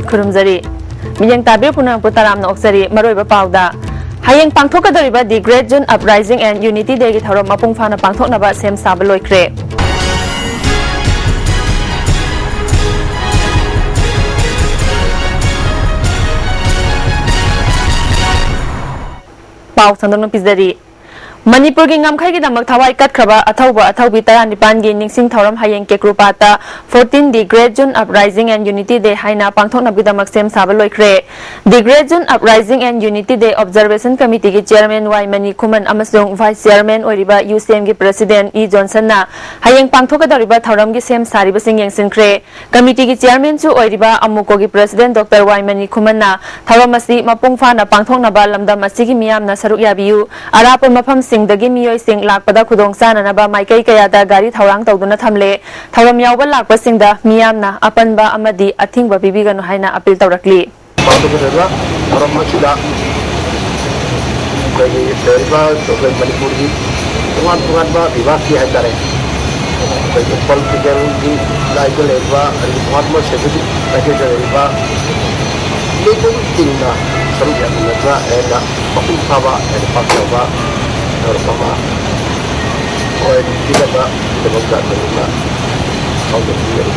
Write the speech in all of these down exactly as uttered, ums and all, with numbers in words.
ꯈꯨꯔꯨꯝꯖꯔꯤ꯫ ꯃꯤꯠꯌꯦꯡ ꯇꯥꯕꯤꯌꯨ ꯄꯨꯝꯅꯃꯛꯄꯨ ꯇꯔꯥꯝꯅ ꯑꯣꯛꯆꯔꯤ꯫ ꯃꯔꯨꯑꯣꯏꯕ ꯄꯥꯎꯗ, ꯍꯌꯦꯡ ꯄꯥꯡꯊꯣꯛꯀꯗꯧꯔꯤꯕ The Great June Uprising and Unity Day ꯒꯤ ꯊꯧꯔꯝ ꯃꯄꯨꯡ ꯐꯥꯅ ꯄꯥꯡꯊꯣꯛꯅꯕ ꯁꯦꯝ ꯁꯥꯕ ꯂꯣꯏꯈ꯭ꯔꯦ꯫ ꯄꯥꯎ ꯁꯟꯗꯣꯛꯅ ꯄꯤꯖꯔꯤ꯫ ꯃꯅꯤꯄꯨꯔꯒꯤ ꯉꯝꯈꯩꯒꯤꯗꯃꯛ ꯊꯋꯥꯏ ꯀꯠꯈ꯭ꯔꯕ ꯑꯊꯧꯕ ꯑꯊꯧꯕꯤ ꯇꯔꯥꯅꯤꯄꯥꯟꯒꯤ ꯅꯤꯡꯁꯤꯡ ꯊꯧꯔꯝ ꯍꯌꯦꯡ ꯀꯦꯀ꯭ꯔꯨꯄꯥꯠꯇ fourteen The Great June Uprising and Unity Day ꯍꯥꯏꯅ ꯄꯥꯡꯊꯣꯛꯅꯕꯒꯤꯗꯃꯛ ꯁꯦꯝ ꯁꯥꯕ ꯂꯣꯏꯈ꯭ꯔꯦ꯫ The Great June Uprising and Unity Day Observation Committee ꯒꯤ Chairman ꯋꯥꯏ ꯃꯅꯤ ꯈꯨꯃꯟ ꯑꯃꯁꯨꯡ Vice Chairman ꯑꯣꯏꯔꯤꯕ ꯌꯨ ꯁꯤ ꯑꯦꯝ ꯒꯤ President ꯏ ꯖꯣꯟꯁꯟꯅ ꯍꯌꯦꯡ ꯄꯥꯡꯊꯣꯛꯀꯗꯧꯔꯤꯕ ꯊꯧꯔꯝꯒꯤ ꯁꯦꯝ ꯁꯥꯔꯤꯕꯁꯤꯡ ꯌꯦꯡꯁꯤꯟꯈ꯭ꯔꯦ꯫ ꯀꯃꯤꯇꯤꯒꯤ ꯆꯤꯌꯔꯃꯦꯟꯁꯨ ꯑꯣꯏꯔꯤꯕ ꯑꯃꯨꯀꯣꯒꯤ ꯄ꯭ꯔꯁꯤꯗꯦꯟ ꯗꯣꯛꯇꯔ ꯋꯥꯏ ꯃꯅꯤ ꯈꯨꯃꯟꯅ ꯊꯧꯔꯝ ꯑꯁꯤ ꯃꯄꯨꯡ ꯐꯥꯅ ꯄꯥꯡꯊꯣꯛꯅꯕ ꯂꯝꯗꯝ ꯑꯁꯤꯒꯤ ꯃꯤꯌꯥꯝꯅ ꯁꯔꯨꯛ ꯌꯥꯕꯤꯌꯨ, ꯑꯔꯥꯞꯄ ꯃꯐꯝꯁꯤꯡꯗꯒꯤ ꯃꯤꯑꯣꯏꯁꯤꯡ ꯂꯥꯛꯄꯗ ꯈꯨꯗꯣꯡ ꯆꯥꯅꯅꯕ ꯃꯥꯏꯀꯩ ꯀꯌꯥꯗ ꯒꯥꯔꯤ ꯊꯧꯔꯥꯡ ꯇꯧꯗꯨꯅ ꯊꯝꯂꯦ꯫ ꯊꯧꯔꯝ ꯌꯥꯎꯕ ꯂꯥꯛꯄꯁꯤꯡꯗ ꯃꯤꯌꯥꯝꯅ ꯑꯄꯟꯕ ꯑꯃꯗꯤ ꯑꯊꯤꯡꯕ ꯄꯤꯕꯤꯒꯅꯨ ꯍꯥꯏꯅ ꯑꯄꯤꯜ ꯇꯧꯔꯛꯂꯤ꯫ ꯄꯥꯡꯊꯣꯛꯀꯗꯧꯔꯤꯕ ꯊꯧꯔꯝ ꯑꯁꯤꯗ ꯑꯩꯈꯣꯏꯒꯤ ꯂꯩꯔꯤꯕ ꯑꯩꯈꯣꯏ ꯃꯅꯤꯄꯨꯔꯒꯤ ꯇꯣꯉꯥꯟ ꯇꯣꯉꯥꯟꯕ ꯕꯤꯚꯥꯒꯀꯤ ꯍꯥꯏꯇꯥꯔꯦ, ꯑꯩꯈꯣꯏꯒꯤ ꯄꯣꯂꯤꯇꯤꯀꯦꯜꯒꯤ ꯂꯥꯏꯟꯗ ꯂꯩꯔꯤꯕ, ꯑꯗꯒꯤ ꯇꯣꯉꯥꯟꯕ ꯁꯦꯀ꯭ꯌꯨꯔꯤꯇꯤ ꯄꯦꯀꯦꯖꯇ ꯂꯩꯔꯤꯕ ꯃꯤꯄꯨꯝꯁꯤꯡꯅ ꯁꯔꯨꯛ ꯌꯥꯃꯤꯟꯅꯗꯨꯅ ꯍꯦꯟꯅ ꯃꯄꯨꯡ ꯐꯥꯕ, ꯍꯦꯟꯅ ꯄꯥꯛꯆꯕ ꯊꯧꯔꯝ ꯑꯃ ꯑꯣꯏꯍꯟꯕꯤꯅꯕꯒꯤꯗꯃꯛꯇ ꯑꯩꯈꯣꯏꯅ ꯈꯪꯖꯕꯤꯒꯅꯤ꯫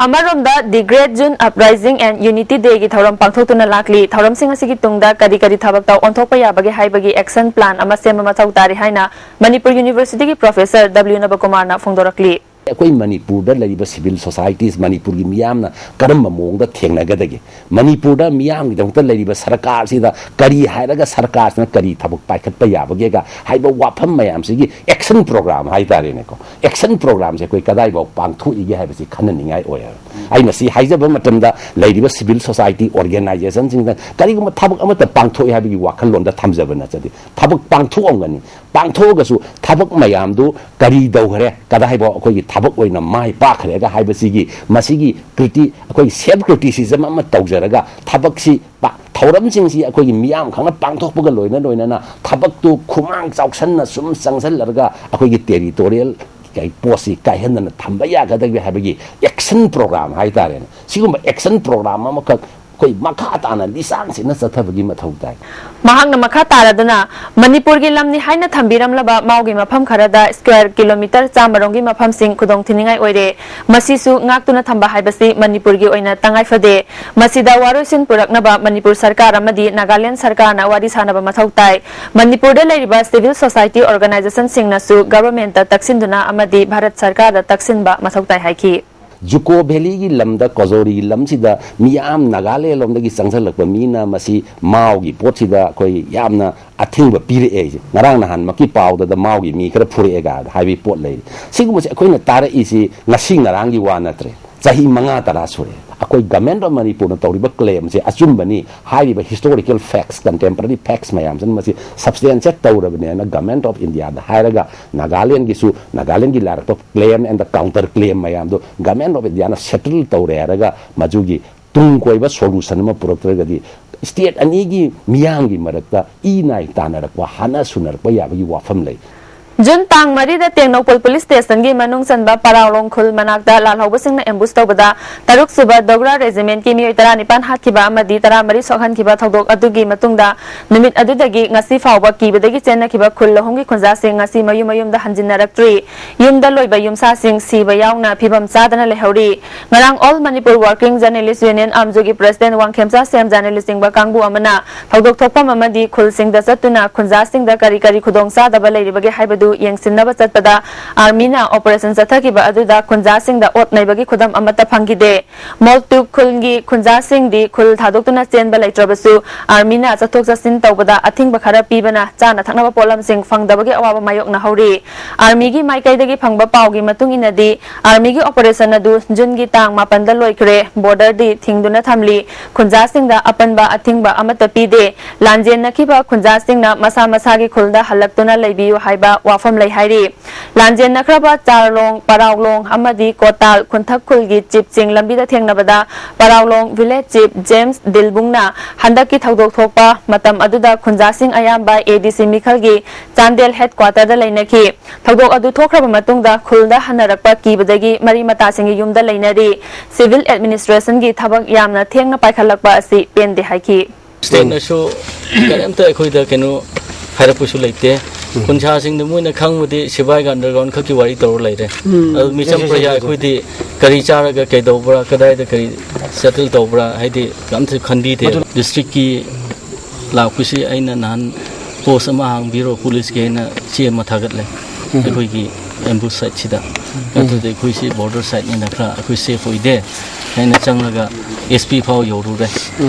ꯑꯃꯔꯣꯝꯗ, The Great June Uprising and Unity Day ꯒꯤ ꯊꯧꯔꯝ ꯄꯥꯡꯊꯣꯛꯇꯨꯅ ꯂꯥꯛꯂꯤ꯫ ꯊꯧꯔꯝꯁꯤꯡ ꯑꯁꯤꯒꯤ ꯇꯨꯡꯗ ꯀꯔꯤ ꯀꯔꯤ ꯊꯕꯛꯇ ꯑꯣꯟꯊꯣꯛꯄ ꯌꯥꯕꯒꯦ ꯍꯥꯏꯕꯒꯤ action plan ꯑꯃ ꯁꯦꯝꯕ ꯃꯊꯧ ꯇꯥꯔꯤ ꯍꯥꯏꯅ ꯃꯅꯤꯄꯨꯔ ꯌꯨꯅꯤꯚꯔꯁꯤꯇꯤꯒꯤ ꯄ꯭ꯔꯣꯐꯦꯁꯔ ꯗꯕ꯭ꯂꯤꯎ ꯅꯕꯀꯨꯃꯥꯔꯅ ꯐꯣꯡꯗꯣꯔꯛꯂꯤ꯫ ꯑꯩꯈꯣꯏ ꯃꯅꯤꯄꯨꯔꯗ ꯂꯩꯔꯤꯕ civil societies, ꯃꯅꯤꯄꯨꯔꯒꯤ ꯃꯤꯌꯥꯝꯅ ꯀꯔꯝꯕ ꯃꯑꯣꯡꯗ ꯊꯦꯡꯅꯒꯗꯒꯦ? ꯃꯅꯤꯄꯨꯔꯗ ꯃꯤꯌꯥꯝꯒꯤꯗꯃꯛꯇ ꯂꯩꯔꯤꯕ ꯁꯔꯀꯥꯔꯁꯤꯗ ꯀꯔꯤ ꯍꯥꯏꯔꯒ ꯁꯔꯀꯥꯔꯁꯤꯅ ꯀꯔꯤ ꯊꯕꯛ ꯄꯥꯏꯈꯠꯄ ꯌꯥꯕꯒꯦꯒ ꯍꯥꯏꯕ ꯋꯥꯐꯝ ꯃꯌꯥꯝꯁꯤꯒꯤ action program ꯍꯥꯏꯇꯥꯔꯦꯅꯦꯀꯣ, action programꯁꯦ ꯑꯩꯈꯣꯏ ꯀꯗꯥꯏꯐꯥꯎ ꯄꯥꯡꯊꯣꯛꯏꯒꯦ ꯍꯥꯏꯕꯁꯤ ꯈꯟꯅꯅꯤꯡꯉꯥꯏ ꯑꯣꯏ ꯍꯥꯏꯕ꯫ ꯑꯩꯅ ꯁꯤ ꯍꯥꯏꯖꯕ ꯃꯇꯝꯗ ꯂꯩꯔꯤꯕ civil society organizationꯁꯤꯡꯗ ꯀꯔꯤꯒꯨꯝꯕ ꯊꯕꯛ ꯑꯃꯠꯇ ꯄꯥꯡꯊꯣꯛꯏ ꯍꯥꯏꯕꯒꯤ ꯋꯥꯈꯜꯂꯣꯟꯗ ꯊꯝꯖꯕ ꯅꯠꯆꯗꯦ꯫ ꯊꯕꯛ ꯄꯥꯡꯊꯣꯛꯑꯝꯒꯅꯤ, ꯄꯥꯡꯊꯣꯛꯑꯒꯁꯨ ꯊꯕꯛ ꯃꯌꯥꯝꯗꯨ ꯀꯔꯤ ꯇꯧꯈ꯭ꯔꯦ, ꯀꯗꯥꯏꯐꯥꯎ ꯑꯩꯈꯣꯏꯒꯤ ꯊꯕꯛ ꯑꯣꯏꯅ ꯃꯥꯏ ꯄꯥꯛꯈ꯭ꯔꯦꯒ ꯍꯥꯏꯕꯁꯤꯒꯤ, ꯃꯁꯤꯒꯤ ꯀ꯭ꯔꯤꯇꯤ-, ꯑꯩꯈꯣꯏꯒꯤ self criticism ꯑꯃ ꯇꯧꯖꯔꯒ ꯊꯕꯛꯁꯤ ꯄꯥ-, ꯊꯧꯔꯝꯁꯤꯡꯁꯤ ꯑꯩꯈꯣꯏꯒꯤ ꯃꯤꯌꯥꯝ ꯈꯪꯅ ꯄꯥꯡꯊꯣꯛꯄꯒ ꯂꯣꯏꯅ ꯂꯣꯏꯅꯅ ꯊꯕꯛꯇꯨ ꯈꯨꯃꯥꯡ ꯆꯥꯎꯁꯟꯅ ꯁꯨꯝ ꯆꯪꯁꯜꯂꯔꯒ ꯑꯩꯈꯣꯏꯒꯤ territorial ꯀꯩ ꯄꯣꯠꯁꯤ ꯀꯥꯏꯍꯟꯗꯅ ꯊꯝꯕ ꯌꯥꯒꯗꯒꯦ ꯍꯥꯏꯕꯒꯤ action ꯑꯦꯛꯁꯟ ꯄ꯭ꯔꯣꯒ꯭ꯔꯥꯝ ꯍꯥꯏꯇꯥꯔꯦꯅꯦ, ꯁꯤꯒꯨꯝꯕ ꯑꯦꯛꯁꯟ ꯄ꯭ꯔꯣꯒ꯭ꯔꯥꯝ ꯑꯃꯈꯛ ꯑꯩꯈꯣꯏ ꯃꯈꯥ ꯇꯥꯅ ꯂꯤꯁꯥꯡ ꯁꯤꯠꯅ ꯆꯠꯊꯕꯒꯤ ꯃꯊꯧ ꯇꯥꯏ꯫ ꯃꯍꯥꯛꯅ ꯃꯈꯥ ꯇꯥꯔꯗꯨꯅ, ꯃꯅꯤꯄꯨꯔꯒꯤ ꯂꯝꯅꯤ ꯍꯥꯏꯅ ꯊꯝꯕꯤꯔꯝꯂꯕ ꯃꯥꯎꯒꯤ ꯃꯐꯝ ꯈꯔꯗ ꯁ꯭ꯀ꯭ꯋꯥꯔ ꯀꯤꯂꯣꯃꯤꯇꯔ ꯆꯥꯝꯃꯔꯣꯝꯒꯤ ꯃꯐꯝꯁꯤꯡ ꯈꯨꯗꯣꯡ ꯊꯤꯅꯤꯡꯉꯥꯏ ꯑꯣꯏꯔꯦ꯫ ꯃꯁꯤꯁꯨ ꯉꯥꯛꯇꯨꯅ ꯊꯝꯕ ꯍꯥꯏꯕꯁꯤ ꯃꯅꯤꯄꯨꯔꯒꯤ ꯑꯣꯏꯅ ꯇꯉꯥꯏ ꯐꯗꯦ꯫ ꯃꯁꯤꯗ ꯋꯥꯔꯣꯏꯁꯤꯟ ꯄꯨꯔꯛꯅꯕ ꯃꯅꯤꯄꯨꯔ ꯁꯔꯀꯥꯔ ꯑꯃꯗꯤ ꯅꯥꯒꯥꯂꯦꯟ ꯁꯔꯀꯥꯔꯅ ꯋꯥꯔꯤ ꯁꯥꯅꯕ ꯃꯊꯧ ꯇꯥꯏ꯫ ꯃꯅꯤꯄꯨꯔꯗ ꯂꯩꯔꯤꯕ ꯁꯤꯚꯤꯜ ꯁꯣꯁꯥꯏꯇꯤ ꯑꯣꯔꯒꯅꯥꯏꯖꯦꯁꯟꯁꯤꯡꯅꯁꯨ ꯒꯚꯔꯟꯃꯦꯟꯠꯇ ꯇꯛꯁꯤꯟꯗꯨꯅ ꯑꯃꯗꯤ ꯚꯥꯔꯠ ꯁꯔꯀꯥꯔꯗ ꯇꯛꯁꯤꯟꯕ ꯃꯊꯧ ꯇꯥꯏ ꯍꯥꯏꯈꯤ꯫ ꯖꯨꯀꯣ ꯚꯦꯂꯤꯒꯤ ꯂꯝꯗ, ꯀꯣꯖꯣꯔꯤꯒꯤ ꯂꯝꯁꯤꯗ ꯃꯤꯌꯥꯝ ꯅꯥꯒꯥꯂꯦꯟ ꯂꯣꯝꯗꯒꯤ ꯆꯪꯁꯤꯜꯂꯛꯄ ꯃꯤꯅ ꯃꯁꯤ ꯃꯥꯎꯒꯤ ꯄꯣꯠꯁꯤꯗ ꯑꯩꯈꯣꯏ ꯌꯥꯝꯅ ꯑꯊꯤꯡꯕ ꯄꯤꯔꯛꯑꯦ ꯍꯥꯏꯁꯦ꯫ ꯉꯔꯥꯡ ꯅꯍꯥꯟꯃꯛꯀꯤ ꯄꯥꯎꯗꯗ ꯃꯥꯎꯒꯤ ꯃꯤ ꯈꯔ ꯐꯨꯔꯛꯑꯦꯒ ꯍꯥꯏꯕꯒꯤ ꯄꯣꯠ ꯂꯩꯔꯤ꯫ ꯁꯤꯒꯨꯝꯕꯁꯦ ꯑꯩꯈꯣꯏꯅ ꯇꯥꯔꯛꯏꯁꯤ ꯉꯁꯤ ꯉꯔꯥꯡꯒꯤ ꯋꯥ ꯅꯠꯇ꯭ꯔꯦ, ꯆꯍꯤ ꯃꯉꯥ ꯇꯔꯥ ꯁꯨꯔꯦ꯫ ꯑꯩꯈꯣꯏ ꯒꯃꯦꯟ ꯑꯣꯐ ꯃꯅꯤꯄꯨꯔꯅ ꯇꯧꯔꯤꯕ ꯀ꯭ꯂꯦꯝꯁꯦ ꯑꯆꯨꯝꯕꯅꯤ꯫ ꯍꯥꯏꯔꯤꯕ ꯍꯤꯁꯇꯣꯔꯤꯀꯦꯜ ꯐꯦꯛꯁ, ꯀꯟꯇꯦꯝꯄꯔꯔꯤ ꯐꯦꯛꯁ ꯃꯌꯥꯝꯁꯤꯅ ꯃꯁꯤ ꯁꯕꯁꯇꯦꯟꯁꯤꯌꯦꯠ ꯇꯧꯔꯕꯅꯦꯅ ꯒꯃꯦꯟ ꯑꯣꯐ ꯏꯟꯗꯤꯌꯥꯗ ꯍꯥꯏꯔꯒ, ꯅꯥꯒꯥꯂꯦꯟꯒꯤꯁꯨ, ꯅꯥꯒꯥꯂꯦꯟꯒꯤ ꯂꯥꯏꯔꯛꯇ claim and the counter claim ꯃꯌꯥꯝꯗꯣ ꯒꯃꯦꯟ ꯑꯣꯐ ꯏꯟꯗꯤꯌꯥꯅ ꯁꯦꯇꯜ ꯇꯧꯔꯦ ꯍꯥꯏꯔꯒ ꯃꯗꯨꯒꯤ ꯇꯨꯡ ꯀꯣꯏꯕ ꯁꯣꯂꯨꯁꯟ ꯑꯃ ꯄꯨꯔꯛꯇ꯭ꯔꯒꯗꯤ ꯁ꯭ꯇꯦꯠ ꯑꯅꯤꯒꯤ ꯃꯤꯌꯥꯝꯒꯤ ꯃꯔꯛꯇ ꯏ ꯅꯥꯏ ꯇꯥꯟꯅꯔꯛꯄ, ꯍꯥꯠꯅ ꯁꯨꯅꯔꯛꯄ ꯌꯥꯕꯒꯤ ꯋꯥꯐꯝ ꯂꯩ꯫ ꯖꯨꯟ ꯇꯥꯡ ꯃꯔꯤꯗ ꯇꯦꯡꯅꯧꯄꯜ ꯄꯨꯂꯤꯁ ꯁ꯭ꯇꯦꯁꯟꯒꯤ ꯃꯅꯨꯡ ꯆꯟꯕ ꯄꯔꯥꯎꯂꯣꯡ ꯈꯨꯜ ꯃꯅꯥꯛꯇ ꯂꯥꯜꯍꯧꯕꯁꯤꯡꯅ ꯑꯦꯝꯕꯨꯁ ꯇꯧꯕꯗ ꯇꯔꯨꯛ ꯁꯨꯕ ꯗꯣꯒ꯭ꯔꯥ ꯔꯦꯖꯤꯃꯦꯟꯠꯀꯤ ꯃꯤꯑꯣꯏ ꯇꯔꯥꯅꯤꯄꯥꯟ ꯍꯥꯠꯈꯤꯕ ꯑꯃꯗꯤ ꯇꯔꯥꯃꯔꯤ ꯁꯣꯛꯍꯟꯈꯤꯕ ꯊꯧꯗꯣꯛ ꯑꯗꯨꯒꯤ ꯃꯇꯨꯡꯗ ꯅꯨꯃꯤꯠ ꯑꯗꯨꯗꯒꯤ ꯉꯁꯤ ꯐꯥꯎꯕ ꯀꯤꯕꯗꯒꯤ ꯆꯦꯟꯅꯈꯤꯕ ꯈꯨꯜ ꯑꯍꯨꯝꯒꯤ ꯈꯨꯟꯖꯥꯁꯤꯡ ꯉꯁꯤ ꯃꯌꯨꯝ ꯃꯌꯨꯝꯗ ꯍꯟꯖꯤꯟꯅꯔꯛꯇ꯭ꯔꯤ꯫ ꯌꯨꯝꯗ ꯂꯣꯏꯕ ꯌꯨꯝꯁꯥꯁꯤꯡ ꯁꯤꯕ ꯌꯥꯎꯅ ꯐꯤꯕꯝ ꯆꯥꯗꯅ ꯂꯩꯍꯧꯔꯤ꯫ ꯉꯔꯥꯡ all Manipur working journalists union, ꯑꯝꯖꯨꯒꯤ ꯄ꯭ꯔꯁꯤꯗꯦꯟꯠ ꯋꯥꯡꯈꯦꯝꯆꯥ ꯁ꯭ꯌꯥꯝꯖꯅ ꯂꯨꯆꯤꯡꯕ ꯀꯥꯡꯕꯨ ꯑꯃꯅ ꯊꯧꯗꯣꯛ ꯊꯣꯛꯐꯝ ꯑꯃꯗꯤ ꯈꯨꯜꯁꯤꯡꯗ ꯆꯠꯇꯨꯅ ꯈꯨꯟꯖꯥꯁꯤꯡꯗ ꯀꯔꯤ ꯀꯔꯤ ꯈꯨꯗꯣꯡꯆꯥꯗꯕ ꯂꯩꯔꯤꯕꯒꯦ ꯍꯥꯏꯕꯗꯨ ꯌꯦꯡꯁꯤꯟꯅꯕ ꯆꯠꯄꯗ, ꯑꯥꯔꯃꯤꯅ ꯑꯣꯄꯔꯦꯁꯟ ꯆꯠꯊꯈꯤꯕ ꯑꯗꯨꯗ ꯈꯨꯟꯖꯥꯁꯤꯡꯗ ꯑꯣꯠ ꯅꯩꯕꯒꯤ ꯈꯨꯗꯝ ꯑꯃꯠꯇ ꯐꯪꯈꯤꯗꯦ꯫ ꯃꯣꯜꯇꯨꯞ ꯈꯨꯜꯒꯤ ꯈꯨꯟꯖꯥꯁꯤꯡꯗꯤ ꯈꯨꯜ ꯊꯥꯗꯣꯛꯇꯨꯅ ꯆꯦꯟꯕ ꯂꯩꯇ꯭ꯔꯕꯁꯨ, ꯑꯥꯔꯃꯤꯅ ꯆꯠꯊꯣꯛ ꯆꯠꯁꯤꯟ ꯇꯧꯕꯗ ꯑꯊꯤꯡꯕ ꯈꯔ ꯄꯤꯕꯅ ꯆꯥꯅ ꯊꯛꯅꯕ ꯄꯣꯠꯂꯝꯁꯤꯡ ꯐꯪꯗꯕꯒꯤ ꯑꯋꯥꯕ ꯃꯥꯌꯣꯛꯅꯍꯧꯔꯤ꯫ ꯑꯥꯔꯃꯤꯒꯤ ꯃꯥꯏꯀꯩꯗꯒꯤ ꯐꯪꯕ ꯄꯥꯎꯒꯤ ꯃꯇꯨꯡ ꯏꯟꯅꯗꯤ, ꯑꯥꯔꯃꯤꯒꯤ ꯑꯣꯄꯔꯦꯁꯟ ꯑꯗꯨ ꯖꯨꯟꯒꯤ ꯇꯥꯡ ꯃꯥꯄꯟꯗ ꯂꯣꯏꯈ꯭ꯔꯦ꯫ ꯕꯣꯔꯗꯔꯗꯤ ꯊꯤꯡꯗꯨꯅ ꯊꯝꯂꯤ꯫ ꯈꯨꯟꯖꯥꯁꯤꯡꯗ ꯑꯄꯟꯕ ꯑꯊꯤꯡꯕ ꯑꯃꯠꯇ ꯄꯤꯗꯦ꯫ ꯂꯥꯟꯖꯦꯟꯅꯈꯤꯕ ꯈꯨꯟꯖꯥꯁꯤꯡꯅ ꯃꯁꯥ ꯃꯁꯥꯒꯤ ꯈꯨꯜꯗ ꯍꯜꯂꯛꯇꯨꯅ ꯂꯩꯕꯤꯌꯨ ꯍꯥꯏꯕ ꯋꯥꯐꯝ ꯐꯝ ꯂꯩ ꯍꯥꯏꯔꯤ꯫ ꯂꯥꯟꯖꯦꯟꯅꯈ꯭ꯔꯕ ꯆꯥꯔꯂꯣꯡ, ꯄꯔꯥꯎꯂꯣꯡ ꯑꯃꯗꯤ ꯀꯣꯇꯥꯜ ꯈꯨꯟꯊꯛ ꯈꯨꯜꯒꯤ ꯆꯤꯞꯁꯤꯡ ꯂꯝꯕꯤꯗ ꯊꯦꯡꯅꯕꯗ ꯄꯔꯥꯎꯂꯣꯡ ꯚꯤꯂꯦꯖ ꯆꯤꯞ ꯖꯦꯝꯁ ꯗꯤꯜꯕꯨꯡꯅ ꯍꯟꯗꯛꯀꯤ ꯊꯧꯗꯣꯛ ꯊꯣꯛꯄ ꯃꯇꯝ ꯑꯗꯨꯗ ꯈꯨꯟꯖꯥꯁꯤꯡ ꯑꯌꯥꯝꯕ ꯑꯦ ꯗꯤ ꯁꯤ ꯃꯤꯈꯜꯒꯤ ꯆꯥꯟꯗꯦꯜ ꯍꯦꯗꯀ꯭ꯋꯥꯇꯔꯗ ꯂꯩꯅꯈꯤ꯫ ꯊꯧꯗꯣꯛ ꯑꯗꯨ ꯊꯣꯛꯈ꯭ꯔꯕ ꯃꯇꯨꯡꯗ ꯈꯨꯜꯗ ꯍꯟꯅꯔꯛꯄ ꯀꯤꯕꯗꯒꯤ ꯃꯔꯤ ꯃꯇꯥꯁꯤꯡꯒꯤ ꯌꯨꯝꯗ ꯂꯩꯅꯔꯤ꯫ ꯁꯤꯚꯤꯜ ꯑꯦꯗꯃꯤꯅꯤꯁꯇ꯭ꯔꯦꯁꯟꯒꯤ ꯊꯕꯛ ꯌꯥꯝꯅ ꯊꯦꯡꯅ ꯄꯥꯏꯈꯠꯂꯛꯄ ꯑꯁꯤ ꯄꯦꯟꯗꯦ ꯍꯥꯏꯈꯤ꯫ ꯁ꯭ꯇꯦꯠꯅꯁꯨ ꯀꯔꯤꯝꯇ ꯑꯩꯈꯣꯏꯗ ꯀꯩꯅꯣ ꯍꯥꯏꯔꯛꯄꯁꯨ ꯂꯩꯇꯦ꯫ ꯈꯨꯟꯁꯥꯁꯤꯡꯗ ꯃꯣꯏꯅ ꯈꯪꯕꯗꯤ ꯁꯤꯕꯥꯏꯒ ꯑꯟꯗꯔꯒ꯭ꯔꯥꯎꯟ ꯈꯛꯀꯤ ꯋꯥꯔꯤ ꯇꯧꯔ ꯂꯩꯔꯦ꯫ ꯑꯗꯨ ꯃꯤꯆꯝ ꯄ꯭ꯔꯖꯥ ꯑꯩꯈꯣꯏꯗꯤ ꯀꯔꯤ ꯆꯥꯔꯒ ꯀꯩꯗꯧꯕ꯭ꯔꯥ, ꯀꯗꯥꯏꯗ ꯀꯔꯤ ꯁꯦꯇꯜ ꯇꯧꯕ꯭ꯔꯥ ꯍꯥꯏꯗꯤ ꯑꯝꯇ ꯈꯟꯕꯤꯗꯦ꯫ ꯗꯤꯁꯇ꯭ꯔꯤꯛꯀꯤ ꯂꯥꯛꯄꯁꯤ ꯑꯩꯅ ꯅꯍꯥꯟ ꯄꯣꯁ ꯑꯃ ꯍꯥꯡꯕꯤꯔꯣ ꯄꯨꯂꯤꯁꯀꯤ ꯍꯥꯏꯅ ꯆꯦ ꯑꯃ ꯊꯥꯒꯠꯂꯦ꯫ ꯑꯩꯈꯣꯏꯒꯤ ꯑꯦꯝꯕꯨꯁ ꯁꯥꯏꯠꯁꯤꯗ꯫ ꯑꯗꯨꯗꯤ ꯑꯩꯈꯣꯏꯁꯤ ꯕꯣꯔꯗꯔ ꯁꯥꯏꯠꯅꯤꯅ ꯈꯔ ꯑꯩꯈꯣꯏ ꯁꯦꯐ ꯑꯣꯏꯗꯦ ꯍꯥꯏꯅ ꯆꯪꯂꯒ ꯑꯦꯁ ꯄꯤ ꯐꯥꯎ ꯌꯧꯔꯨꯔꯦ꯫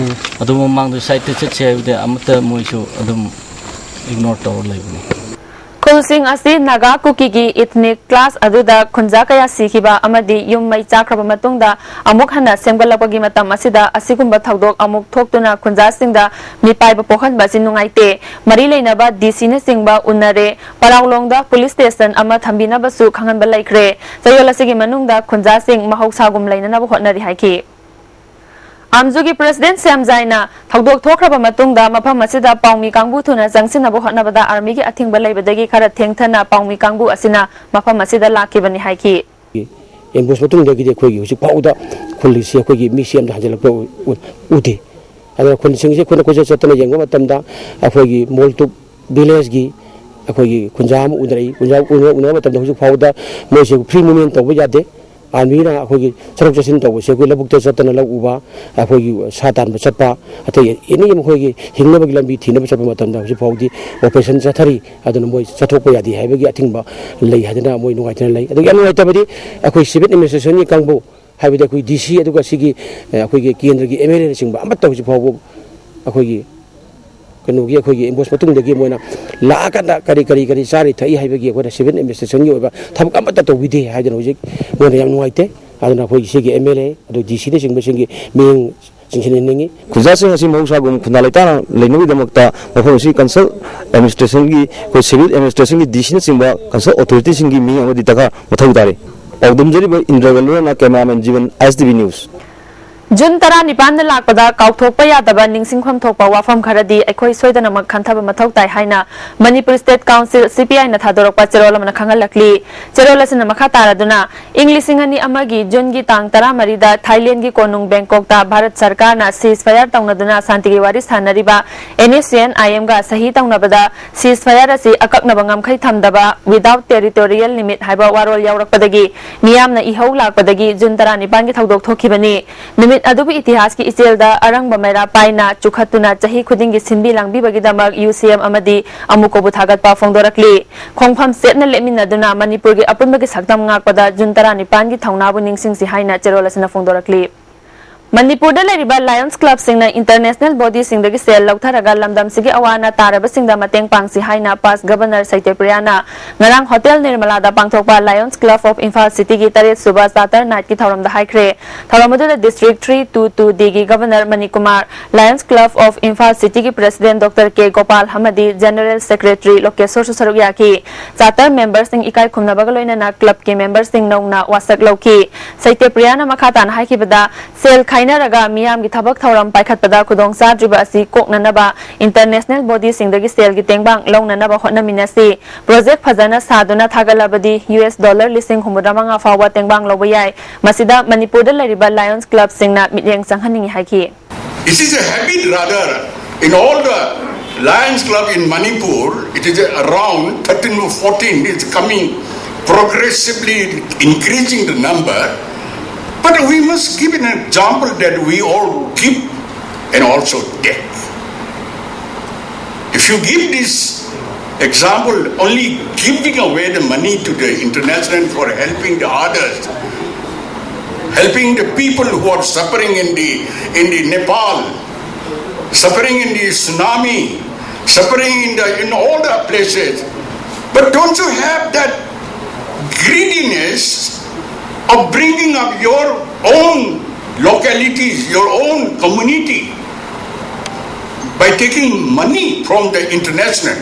ꯑꯗꯨ ꯃꯃꯥꯡꯗ ꯁꯥꯏꯠꯇ ꯆꯠꯁꯦ ꯍꯥꯏꯕꯗꯤ ꯑꯃꯠꯇ ꯃꯣꯏꯁꯨ ꯑꯗꯨꯝ ꯏꯒꯅꯣꯔ ꯇꯧꯔ ꯂꯩꯕꯅꯤ꯫ ꯈꯨꯜꯁꯤꯡ ꯑꯁꯤ ꯅꯥꯒꯥ ꯀꯨꯀꯤꯒꯤ ꯏꯊꯅꯤꯛ ꯀ꯭ꯂꯥꯁ ꯑꯗꯨꯗ ꯈꯨꯟꯖꯥ ꯀꯌꯥ ꯁꯤꯈꯤꯕ ꯑꯃꯗꯤ ꯌꯨꯝ ꯃꯩ ꯆꯥꯛꯈ꯭ꯔꯕ ꯃꯇꯨꯡꯗ ꯑꯃꯨꯛ ꯍꯟꯅ ꯁꯦꯝꯒꯠꯂꯛꯄꯒꯤ ꯃꯇꯝ ꯑꯁꯤꯗ ꯑꯁꯤꯒꯨꯝꯕ ꯊꯧꯗꯣꯛ ꯑꯃꯨꯛ ꯊꯣꯛꯇꯨꯅ ꯈꯨꯟꯖꯥꯁꯤꯡꯗ ꯃꯤꯄꯥꯏꯕ ꯄꯣꯛꯍꯟꯕ ꯑꯁꯤ ꯅꯨꯡꯉꯥꯏꯇꯦ꯫ ꯃꯔꯤ ꯂꯩꯅꯕ ꯗꯤ ꯁꯤꯅꯆꯤꯡꯕ ꯎꯅꯔꯦ꯫ ꯄꯔꯥꯎꯂꯣꯡꯗ ꯄꯨꯂꯤꯁ ꯁ꯭ꯇꯦꯁꯟ ꯑꯃ ꯊꯝꯕꯤꯅꯕꯁꯨ ꯈꯪꯍꯟꯕ ꯂꯩꯈ꯭ꯔꯦ꯫ ꯆꯌꯣꯜ ꯑꯁꯤꯒꯤ ꯃꯅꯨꯡꯗ ꯈꯨꯟꯖꯥꯁꯤꯡ ꯃꯍꯧꯁꯥꯒꯨꯝ ꯂꯩꯅꯅꯕ ꯍꯣꯠꯅꯔꯤ ꯍꯥꯏꯈꯤ꯫ ꯑꯥꯝꯖꯨꯒꯤ ꯄ꯭ꯔꯦꯁꯤꯗꯦꯟꯠ ꯁ꯭ꯌꯥꯝꯖꯥꯏꯅ ꯊꯧꯗꯣꯛ ꯊꯣꯛꯈ꯭ꯔꯕ ꯃꯇꯨꯡꯗ ꯃꯐꯝ ꯑꯁꯤꯗ ꯄꯥꯎꯃꯤ ꯀꯥꯡꯕꯨ ꯊꯨꯅ ꯆꯪꯁꯤꯟꯅꯕ ꯍꯣꯠꯅꯕꯗ ꯑꯥꯔꯃꯤꯒꯤ ꯑꯊꯤꯡꯕ ꯂꯩꯕꯗꯒꯤ ꯈꯔ ꯊꯦꯡꯊꯅ ꯄꯥꯎꯃꯤ ꯀꯥꯡꯕꯨ ꯑꯁꯤꯅ ꯃꯐꯝ ꯑꯁꯤꯗ ꯂꯥꯛꯈꯤꯕꯅꯤ ꯍꯥꯏꯈꯤ꯫ ꯑꯦꯝꯕꯨꯁ ꯃꯇꯨꯡꯗꯒꯤꯗꯤ ꯑꯩꯈꯣꯏꯒꯤ ꯍꯧꯖꯤꯛ ꯐꯥꯎꯕꯗ ꯈꯨꯜꯁꯤ ꯑꯩꯈꯣꯏꯒꯤ ꯃꯤꯁꯤ ꯑꯝꯇ ꯍꯟꯖꯤꯜꯂꯛꯄ ꯎ-, ꯎꯗꯦ꯫ ꯑꯗꯨꯅ ꯈꯨꯜꯁꯤꯡꯁꯤ ꯑꯩꯈꯣꯏꯅ ꯀꯣꯏꯆꯠ ꯆꯠꯇꯅ ꯌꯦꯡꯕ ꯃꯇꯝꯗ ꯑꯩꯈꯣꯏꯒꯤ ꯃꯣꯜꯇꯨꯞ ꯚꯤꯂꯦꯖꯀꯤ ꯑꯩꯈꯣꯏꯒꯤ ꯈꯨꯟꯖꯥ ꯑꯃ ꯎꯅꯔꯛꯏ꯫ ꯈꯨꯟꯖꯥ ꯎꯅ-, ꯎꯅꯕ ꯃꯇꯝꯗ ꯍꯧꯖꯤꯛ ꯐꯥꯎꯕꯗ ꯃꯣꯏꯁꯤ ꯐ꯭ꯔꯤ ꯃꯨꯞꯃꯦꯟ ꯇꯧꯕ ꯌꯥꯗꯦ꯫ ꯑꯥꯔꯃꯤꯅ ꯑꯩꯈꯣꯏꯒꯤ ꯆꯠꯊꯣꯛ ꯆꯠꯁꯤꯟ ꯇꯧꯕꯁꯦ ꯑꯩꯈꯣꯏ ꯂꯧꯕꯨꯛꯇ ꯆꯠꯇꯅ ꯂꯧ ꯎꯕ, ꯑꯩꯈꯣꯏꯒꯤ ꯁꯥ ꯇꯥꯟꯕ ꯆꯠꯄ, ꯑꯇꯩ ꯑꯦꯅꯤ ꯃꯈꯣꯏꯒꯤ ꯍꯤꯡꯅꯕꯒꯤ ꯂꯝꯕꯤ ꯊꯤꯅꯕ ꯆꯠꯄ ꯃꯇꯝꯗ ꯍꯧꯖꯤꯛ ꯐꯥꯎꯗꯤ ꯑꯣꯄꯔꯦꯁꯟ ꯆꯠꯊꯔꯤ꯫ ꯑꯗꯨꯅ ꯃꯣꯏ ꯆꯠꯊꯣꯛꯄ ꯌꯥꯗꯦ ꯍꯥꯏꯕꯒꯤ ꯑꯊꯤꯡꯕ ꯂꯩ ꯍꯥꯏꯗꯅ ꯃꯣꯏ ꯅꯨꯡꯉꯥꯏꯇꯅ ꯂꯩ꯫ ꯑꯗꯨꯒ ꯌꯥꯝ ꯅꯨꯡꯉꯥꯏꯇꯕꯗꯤ ꯑꯩꯈꯣꯏ ꯁꯤꯚꯤꯜ ꯑꯦꯗꯃꯤꯅꯤꯁꯇ꯭ꯔꯦꯁꯟꯒꯤ ꯀꯥꯡꯕꯨ, ꯍꯥꯏꯕꯗꯤ ꯑꯩꯈꯣꯏ ꯗꯤ ꯁꯤ, ꯑꯗꯨꯒ ꯁꯤꯒꯤ, ꯑ, ꯑꯩꯈꯣꯏꯒꯤ ꯀꯦꯟꯗ꯭ꯔꯒꯤ ꯑꯦꯝ ꯑꯦꯜ ꯑꯦꯅꯆꯤꯡꯕ ꯑꯃꯠꯇ ꯍꯧꯖꯤꯛ ꯐꯥꯎꯕ ꯑꯩꯈꯣꯏꯒꯤ ꯀꯩꯅꯣꯒꯤ, ꯑꯩꯈꯣꯏꯒꯤ ꯑꯦꯝꯕꯨꯁ ꯃꯇꯨꯡꯗꯒꯤ ꯃꯣꯏꯅ ꯂꯥꯛꯑꯀꯥꯟꯗ ꯀꯔꯤ, ꯀꯔꯤ, ꯀꯔꯤ ꯆꯥꯔꯤ ꯊꯛꯏ ꯍꯥꯏꯕꯒꯤ ꯑꯩꯈꯣꯏꯅ ꯁꯤꯚꯤꯜ ꯑꯦꯗꯃꯤꯅꯤꯁꯇ꯭ꯔꯦꯁꯟꯒꯤ ꯑꯣꯏꯕ ꯊꯕꯛ ꯑꯃꯠꯇ ꯇꯧꯕꯤꯗꯦ ꯍꯥꯏꯗꯅ ꯍꯧꯖꯤꯛ ꯃꯣꯏꯅ ꯌꯥꯝ ꯅꯨꯡꯉꯥꯏꯇꯦ꯫ ꯑꯗꯨꯅ ꯑꯩꯈꯣꯏꯒꯤ ꯁꯤꯒꯤ ꯑꯦꯝ ꯑꯦꯜ ꯑꯦ, ꯑꯗꯨ ꯗꯤ ꯁꯤꯅꯆꯤꯡꯕꯁꯤꯡꯒꯤ ꯃꯤꯠꯌꯦꯡ ꯆꯤꯡꯁꯤꯟꯍꯟꯅꯤꯡꯉꯤ꯫ ꯈꯨꯟꯖꯥꯁꯤꯡ ꯑꯁꯤ ꯃꯍꯧꯁꯥꯒꯨꯝ ꯈꯨꯟꯗꯥ ꯂꯩꯇꯥꯅ ꯂꯩꯅꯕꯒꯤꯗꯃꯛꯇ ꯃꯐꯝ ꯑꯁꯤ ꯀꯟꯁꯜ ꯑꯦꯗꯃꯤꯅꯤꯁꯇ꯭ꯔꯦꯁꯟꯒꯤ, ꯑꯩꯈꯣꯏ ꯁꯤꯚꯤꯜ ꯑꯦꯗꯃꯤꯅꯤꯁꯇ꯭ꯔꯦꯁꯟꯒꯤ ꯗꯤ ꯁꯤꯅꯆꯤꯡꯕ ꯀꯟꯁꯜ ꯑꯣꯊꯣꯔꯤꯇꯤꯁꯤꯡꯒꯤ ꯃꯤ ꯑꯃꯗꯤ ꯗꯔꯀꯥꯔ ꯃꯊꯧ ꯇꯥꯔꯤ꯫ ꯄꯥꯎꯗꯝꯖꯔꯤꯕ ꯏꯟꯗ꯭ꯔꯒ ꯂꯣꯏꯅꯅ ꯀꯦꯃꯦꯔꯥꯃꯦꯟ ꯖꯤꯕꯟ, ꯑꯥꯏ ꯑꯦꯁ ꯇꯤ ꯚꯤ ꯅ꯭ꯌꯨꯁ꯫ ꯖꯨꯟ ꯇꯔꯥꯅꯤꯄꯥꯟꯗ ꯂꯥꯛꯄꯗ ꯀꯥꯎꯊꯣꯛꯄ ꯌꯥꯗꯕ ꯅꯤꯡꯁꯤꯡꯐꯝ ꯊꯣꯛꯄ ꯋꯥꯐꯝ ꯈꯔꯗꯤ ꯑꯩꯈꯣꯏ ꯁꯣꯏꯗꯅꯃꯛ ꯈꯟꯊꯕ ꯃꯊꯧ ꯇꯥꯏ ꯍꯥꯏꯅ ꯃꯅꯤꯄꯨꯔ ꯁ꯭ꯇꯦꯠ ꯀꯥꯎꯟꯁꯤꯜ, ꯁꯤ ꯄꯤ ꯑꯥꯏꯅ ꯊꯥꯗꯣꯔꯛꯄ ꯆꯦꯔꯣꯜ ꯑꯃꯅ ꯈꯪꯍꯜꯂꯛꯂꯤ꯫ ꯆꯦꯔꯣꯜ ꯑꯁꯤꯅ ꯃꯈꯥ ꯇꯥꯔꯗꯨꯅ, ꯏꯪ ꯂꯤꯁꯤꯡ ꯑꯅꯤ ꯑꯃꯒꯤ ꯖꯨꯟꯒꯤ ꯇꯥꯡ ꯇꯔꯥꯃꯔꯤꯗ ꯊꯥꯏꯂꯦꯟꯒꯤ ꯀꯣꯅꯨꯡ ꯕꯦꯡꯀꯣꯛꯇ ꯚꯥꯔꯠ ꯁꯔꯀꯥꯔꯅ ceasefire ꯇꯧꯅꯗꯨꯅ ꯁꯥꯟꯇꯤꯒꯤ ꯋꯥꯔꯤ ꯁꯥꯟꯅꯔꯤꯕ and S C and I ꯑꯦꯝꯒ ꯁꯍꯤ ꯇꯧꯅꯕꯗ ceasefire ꯑꯁꯤ ꯑꯀꯛꯅꯕ ꯉꯝꯈꯩ ꯊꯝꯗꯕ, without territorial limit ꯍꯥꯏꯕ ꯋꯥꯔꯣꯜ ꯌꯥꯎꯔꯛꯄꯗꯒꯤ ꯃꯤꯌꯥꯝꯅ ꯏꯍꯧ ꯂꯥꯛꯄꯗꯒꯤ ꯖꯨꯟ ꯇꯔꯥꯅꯤꯄꯥꯟꯒꯤ ꯊꯧꯗꯣꯛ ꯊꯣꯛꯈꯤꯕꯅꯤ꯫ ꯅꯨꯃꯤꯠ ꯑꯗꯨꯕꯨ ꯏꯇꯤꯍꯥꯁꯀꯤ ꯏꯆꯦꯜꯗ ꯑꯔꯪꯕ ꯃꯩꯔꯥ ꯄꯥꯏꯅ ꯆꯨꯈꯠꯇꯨꯅ ꯆꯍꯤ ꯈꯨꯗꯤꯡꯒꯤ ꯁꯤꯟꯕꯤ ꯂꯥꯡꯕꯤꯕꯒꯤꯗꯃꯛ ꯌꯨ ꯁꯤ ꯑꯦꯝ ꯑꯃꯗꯤ ꯑꯃꯨꯀꯣꯕꯨ ꯊꯥꯒꯠꯄ ꯐꯣꯡꯗꯣꯔꯛꯂꯤ꯫ ꯈꯣꯡꯐꯝ ꯆꯦꯠꯅ ꯂꯦꯞꯃꯤꯟꯅꯗꯨꯅ ꯃꯅꯤꯄꯨꯔꯒꯤ ꯑꯄꯨꯟꯕꯒꯤ ꯁꯛꯇꯝ ꯉꯥꯛꯄꯗ ꯖꯨꯟ ꯇꯔꯥꯅꯤꯄꯥꯟꯒꯤ ꯊꯧꯅꯥꯕꯨ ꯅꯤꯡꯁꯤꯡꯁꯤ ꯍꯥꯏꯅ ꯆꯦꯔꯣꯜ ꯑꯁꯤꯅ ꯐꯣꯡꯗꯣꯔꯛꯂꯤ꯫ ꯃꯅꯤꯄꯨꯔꯗ ꯂꯩꯔꯤꯕ ꯂꯥꯌꯟꯁ ꯀ꯭ꯂꯕꯁꯤꯡꯅ ꯏꯟꯇꯔꯅꯦꯁꯅꯦꯜ ꯕꯣꯗꯤꯁꯤꯡꯗꯒꯤ ꯁꯦꯜ ꯂꯧꯊꯔꯒ ꯂꯝꯗꯝꯁꯤꯒꯤ ꯑꯋꯥ ꯑꯅꯥ ꯇꯥꯔꯕꯁꯤꯡꯗ ꯃꯇꯦꯡ ꯄꯥꯡꯁꯤ ꯍꯥꯏꯅ ꯄꯥꯁ ꯒꯕꯔꯅꯔ ꯁꯩꯇ꯭ꯌꯄ꯭ꯔꯤꯌꯥꯅ ꯉꯔꯥꯡ ꯍꯣꯇꯦꯜ ꯅꯤꯔꯃꯂꯥꯗ ꯄꯥꯡꯊꯣꯛꯄ ꯂꯥꯌꯟꯁ ꯀ꯭ꯂꯕ ꯑꯣꯐ ꯏꯝꯐꯥꯜ ꯁꯤꯇꯤꯒꯤ ꯇꯔꯦꯠ ꯁꯨꯕ ꯆꯥꯔꯇꯔ ꯅꯥꯏꯠꯀꯤ ꯊꯧꯔꯝꯗ ꯍꯥꯏꯈ꯭ꯔꯦ꯫ ꯊꯧꯔꯝ ꯑꯗꯨꯗ ꯗꯤꯁꯇ꯭ꯔꯤꯛ ꯊ꯭ꯔꯤ ꯇꯨ ꯇꯨ ꯗꯤꯒꯤ governor Manikumar, lions club of Imphal ꯁꯤꯇꯤꯒꯤ ꯄ꯭ꯔꯦꯁꯤꯗꯦꯟꯠ ꯗꯣꯛꯇꯔ ꯀꯦ ꯒꯣꯄꯥꯜ ꯑꯃꯗꯤ ꯖꯦꯅꯔꯦꯜ ꯁꯦꯀ꯭ꯔꯦꯇꯔꯤ ꯂꯣꯀꯦꯁꯣꯔꯁꯨ ꯁꯔꯨꯛ ꯌꯥꯈꯤ꯫ ꯆꯥꯔꯇꯔ ꯃꯦꯝꯕꯔꯁꯤꯡ ꯏꯀꯥꯏ ꯈꯨꯝꯅꯕꯒ ꯂꯣꯏꯅꯅ ꯀ꯭ꯂꯕꯀꯤ ꯃꯦꯝꯕꯔꯁꯤꯡ ꯅꯧꯅ ꯋꯥꯁꯛ ꯂꯧꯈꯤ꯫ ꯁꯩꯇ꯭ꯌꯄ꯭ꯔꯤꯌꯥꯅ ꯃꯈꯥ ꯇꯥꯅ ꯍꯥꯏꯈꯤꯕꯗ, ꯁꯦꯜ ꯈꯥꯏꯅꯔꯒ ꯃꯤꯌꯥꯝꯒꯤ ꯊꯕꯛ ꯊꯧꯔꯝ ꯄꯥꯏꯈꯠꯄꯗ ꯈꯨꯗꯣꯡ ꯆꯥꯗ꯭ꯔꯤꯕ ꯑꯁꯤ ꯀꯣꯛꯅꯅꯕ ꯏꯟꯇꯔꯅꯦꯁꯅꯦꯜ ꯕꯣꯗꯤꯁꯤꯡꯗꯒꯤ ꯁꯦꯜꯒꯤ ꯇꯦꯡꯕꯥꯡ ꯂꯧꯅꯅꯕ ꯍꯣꯠꯅꯃꯤꯟꯅꯁꯤ꯫ ꯄ꯭ꯔꯣꯖꯦꯛ ꯐꯖꯅ ꯁꯥꯗꯨꯅ ꯊꯥꯒꯠꯂꯕꯗꯤ ꯌꯨ ꯑꯦꯁ ꯗꯣꯂꯔ ꯂꯤꯁꯤꯡ ꯍꯨꯝꯐꯨꯇꯔꯥꯃꯉꯥ ꯐꯥꯎꯕ ꯇꯦꯡꯕꯥꯡ ꯂꯧꯕ ꯌꯥꯏ꯫ ꯃꯁꯤꯗ ꯃꯅꯤꯄꯨꯔꯗ ꯂꯩꯔꯤꯕ ꯂꯥꯌꯟꯁ ꯀ꯭ꯂꯕꯁꯤꯡꯅ ꯃꯤꯠꯌꯦꯡ ꯆꯪꯍꯟꯅꯤꯡꯏ ꯍꯥꯏꯈꯤ꯫ It is a habit, rather, in all the Lions Club in Manipur, it is around thirteen or fourteen, it's coming progressively increasing the number. But we must give an example that we all give and also take. If you give this example, only giving away the money to the international for helping the others, helping the people who are suffering in the, in the Nepal, suffering in the tsunami, suffering in the, in all the places. But don't you have that greediness of bringing up your own localities, your own community, by taking money from the international.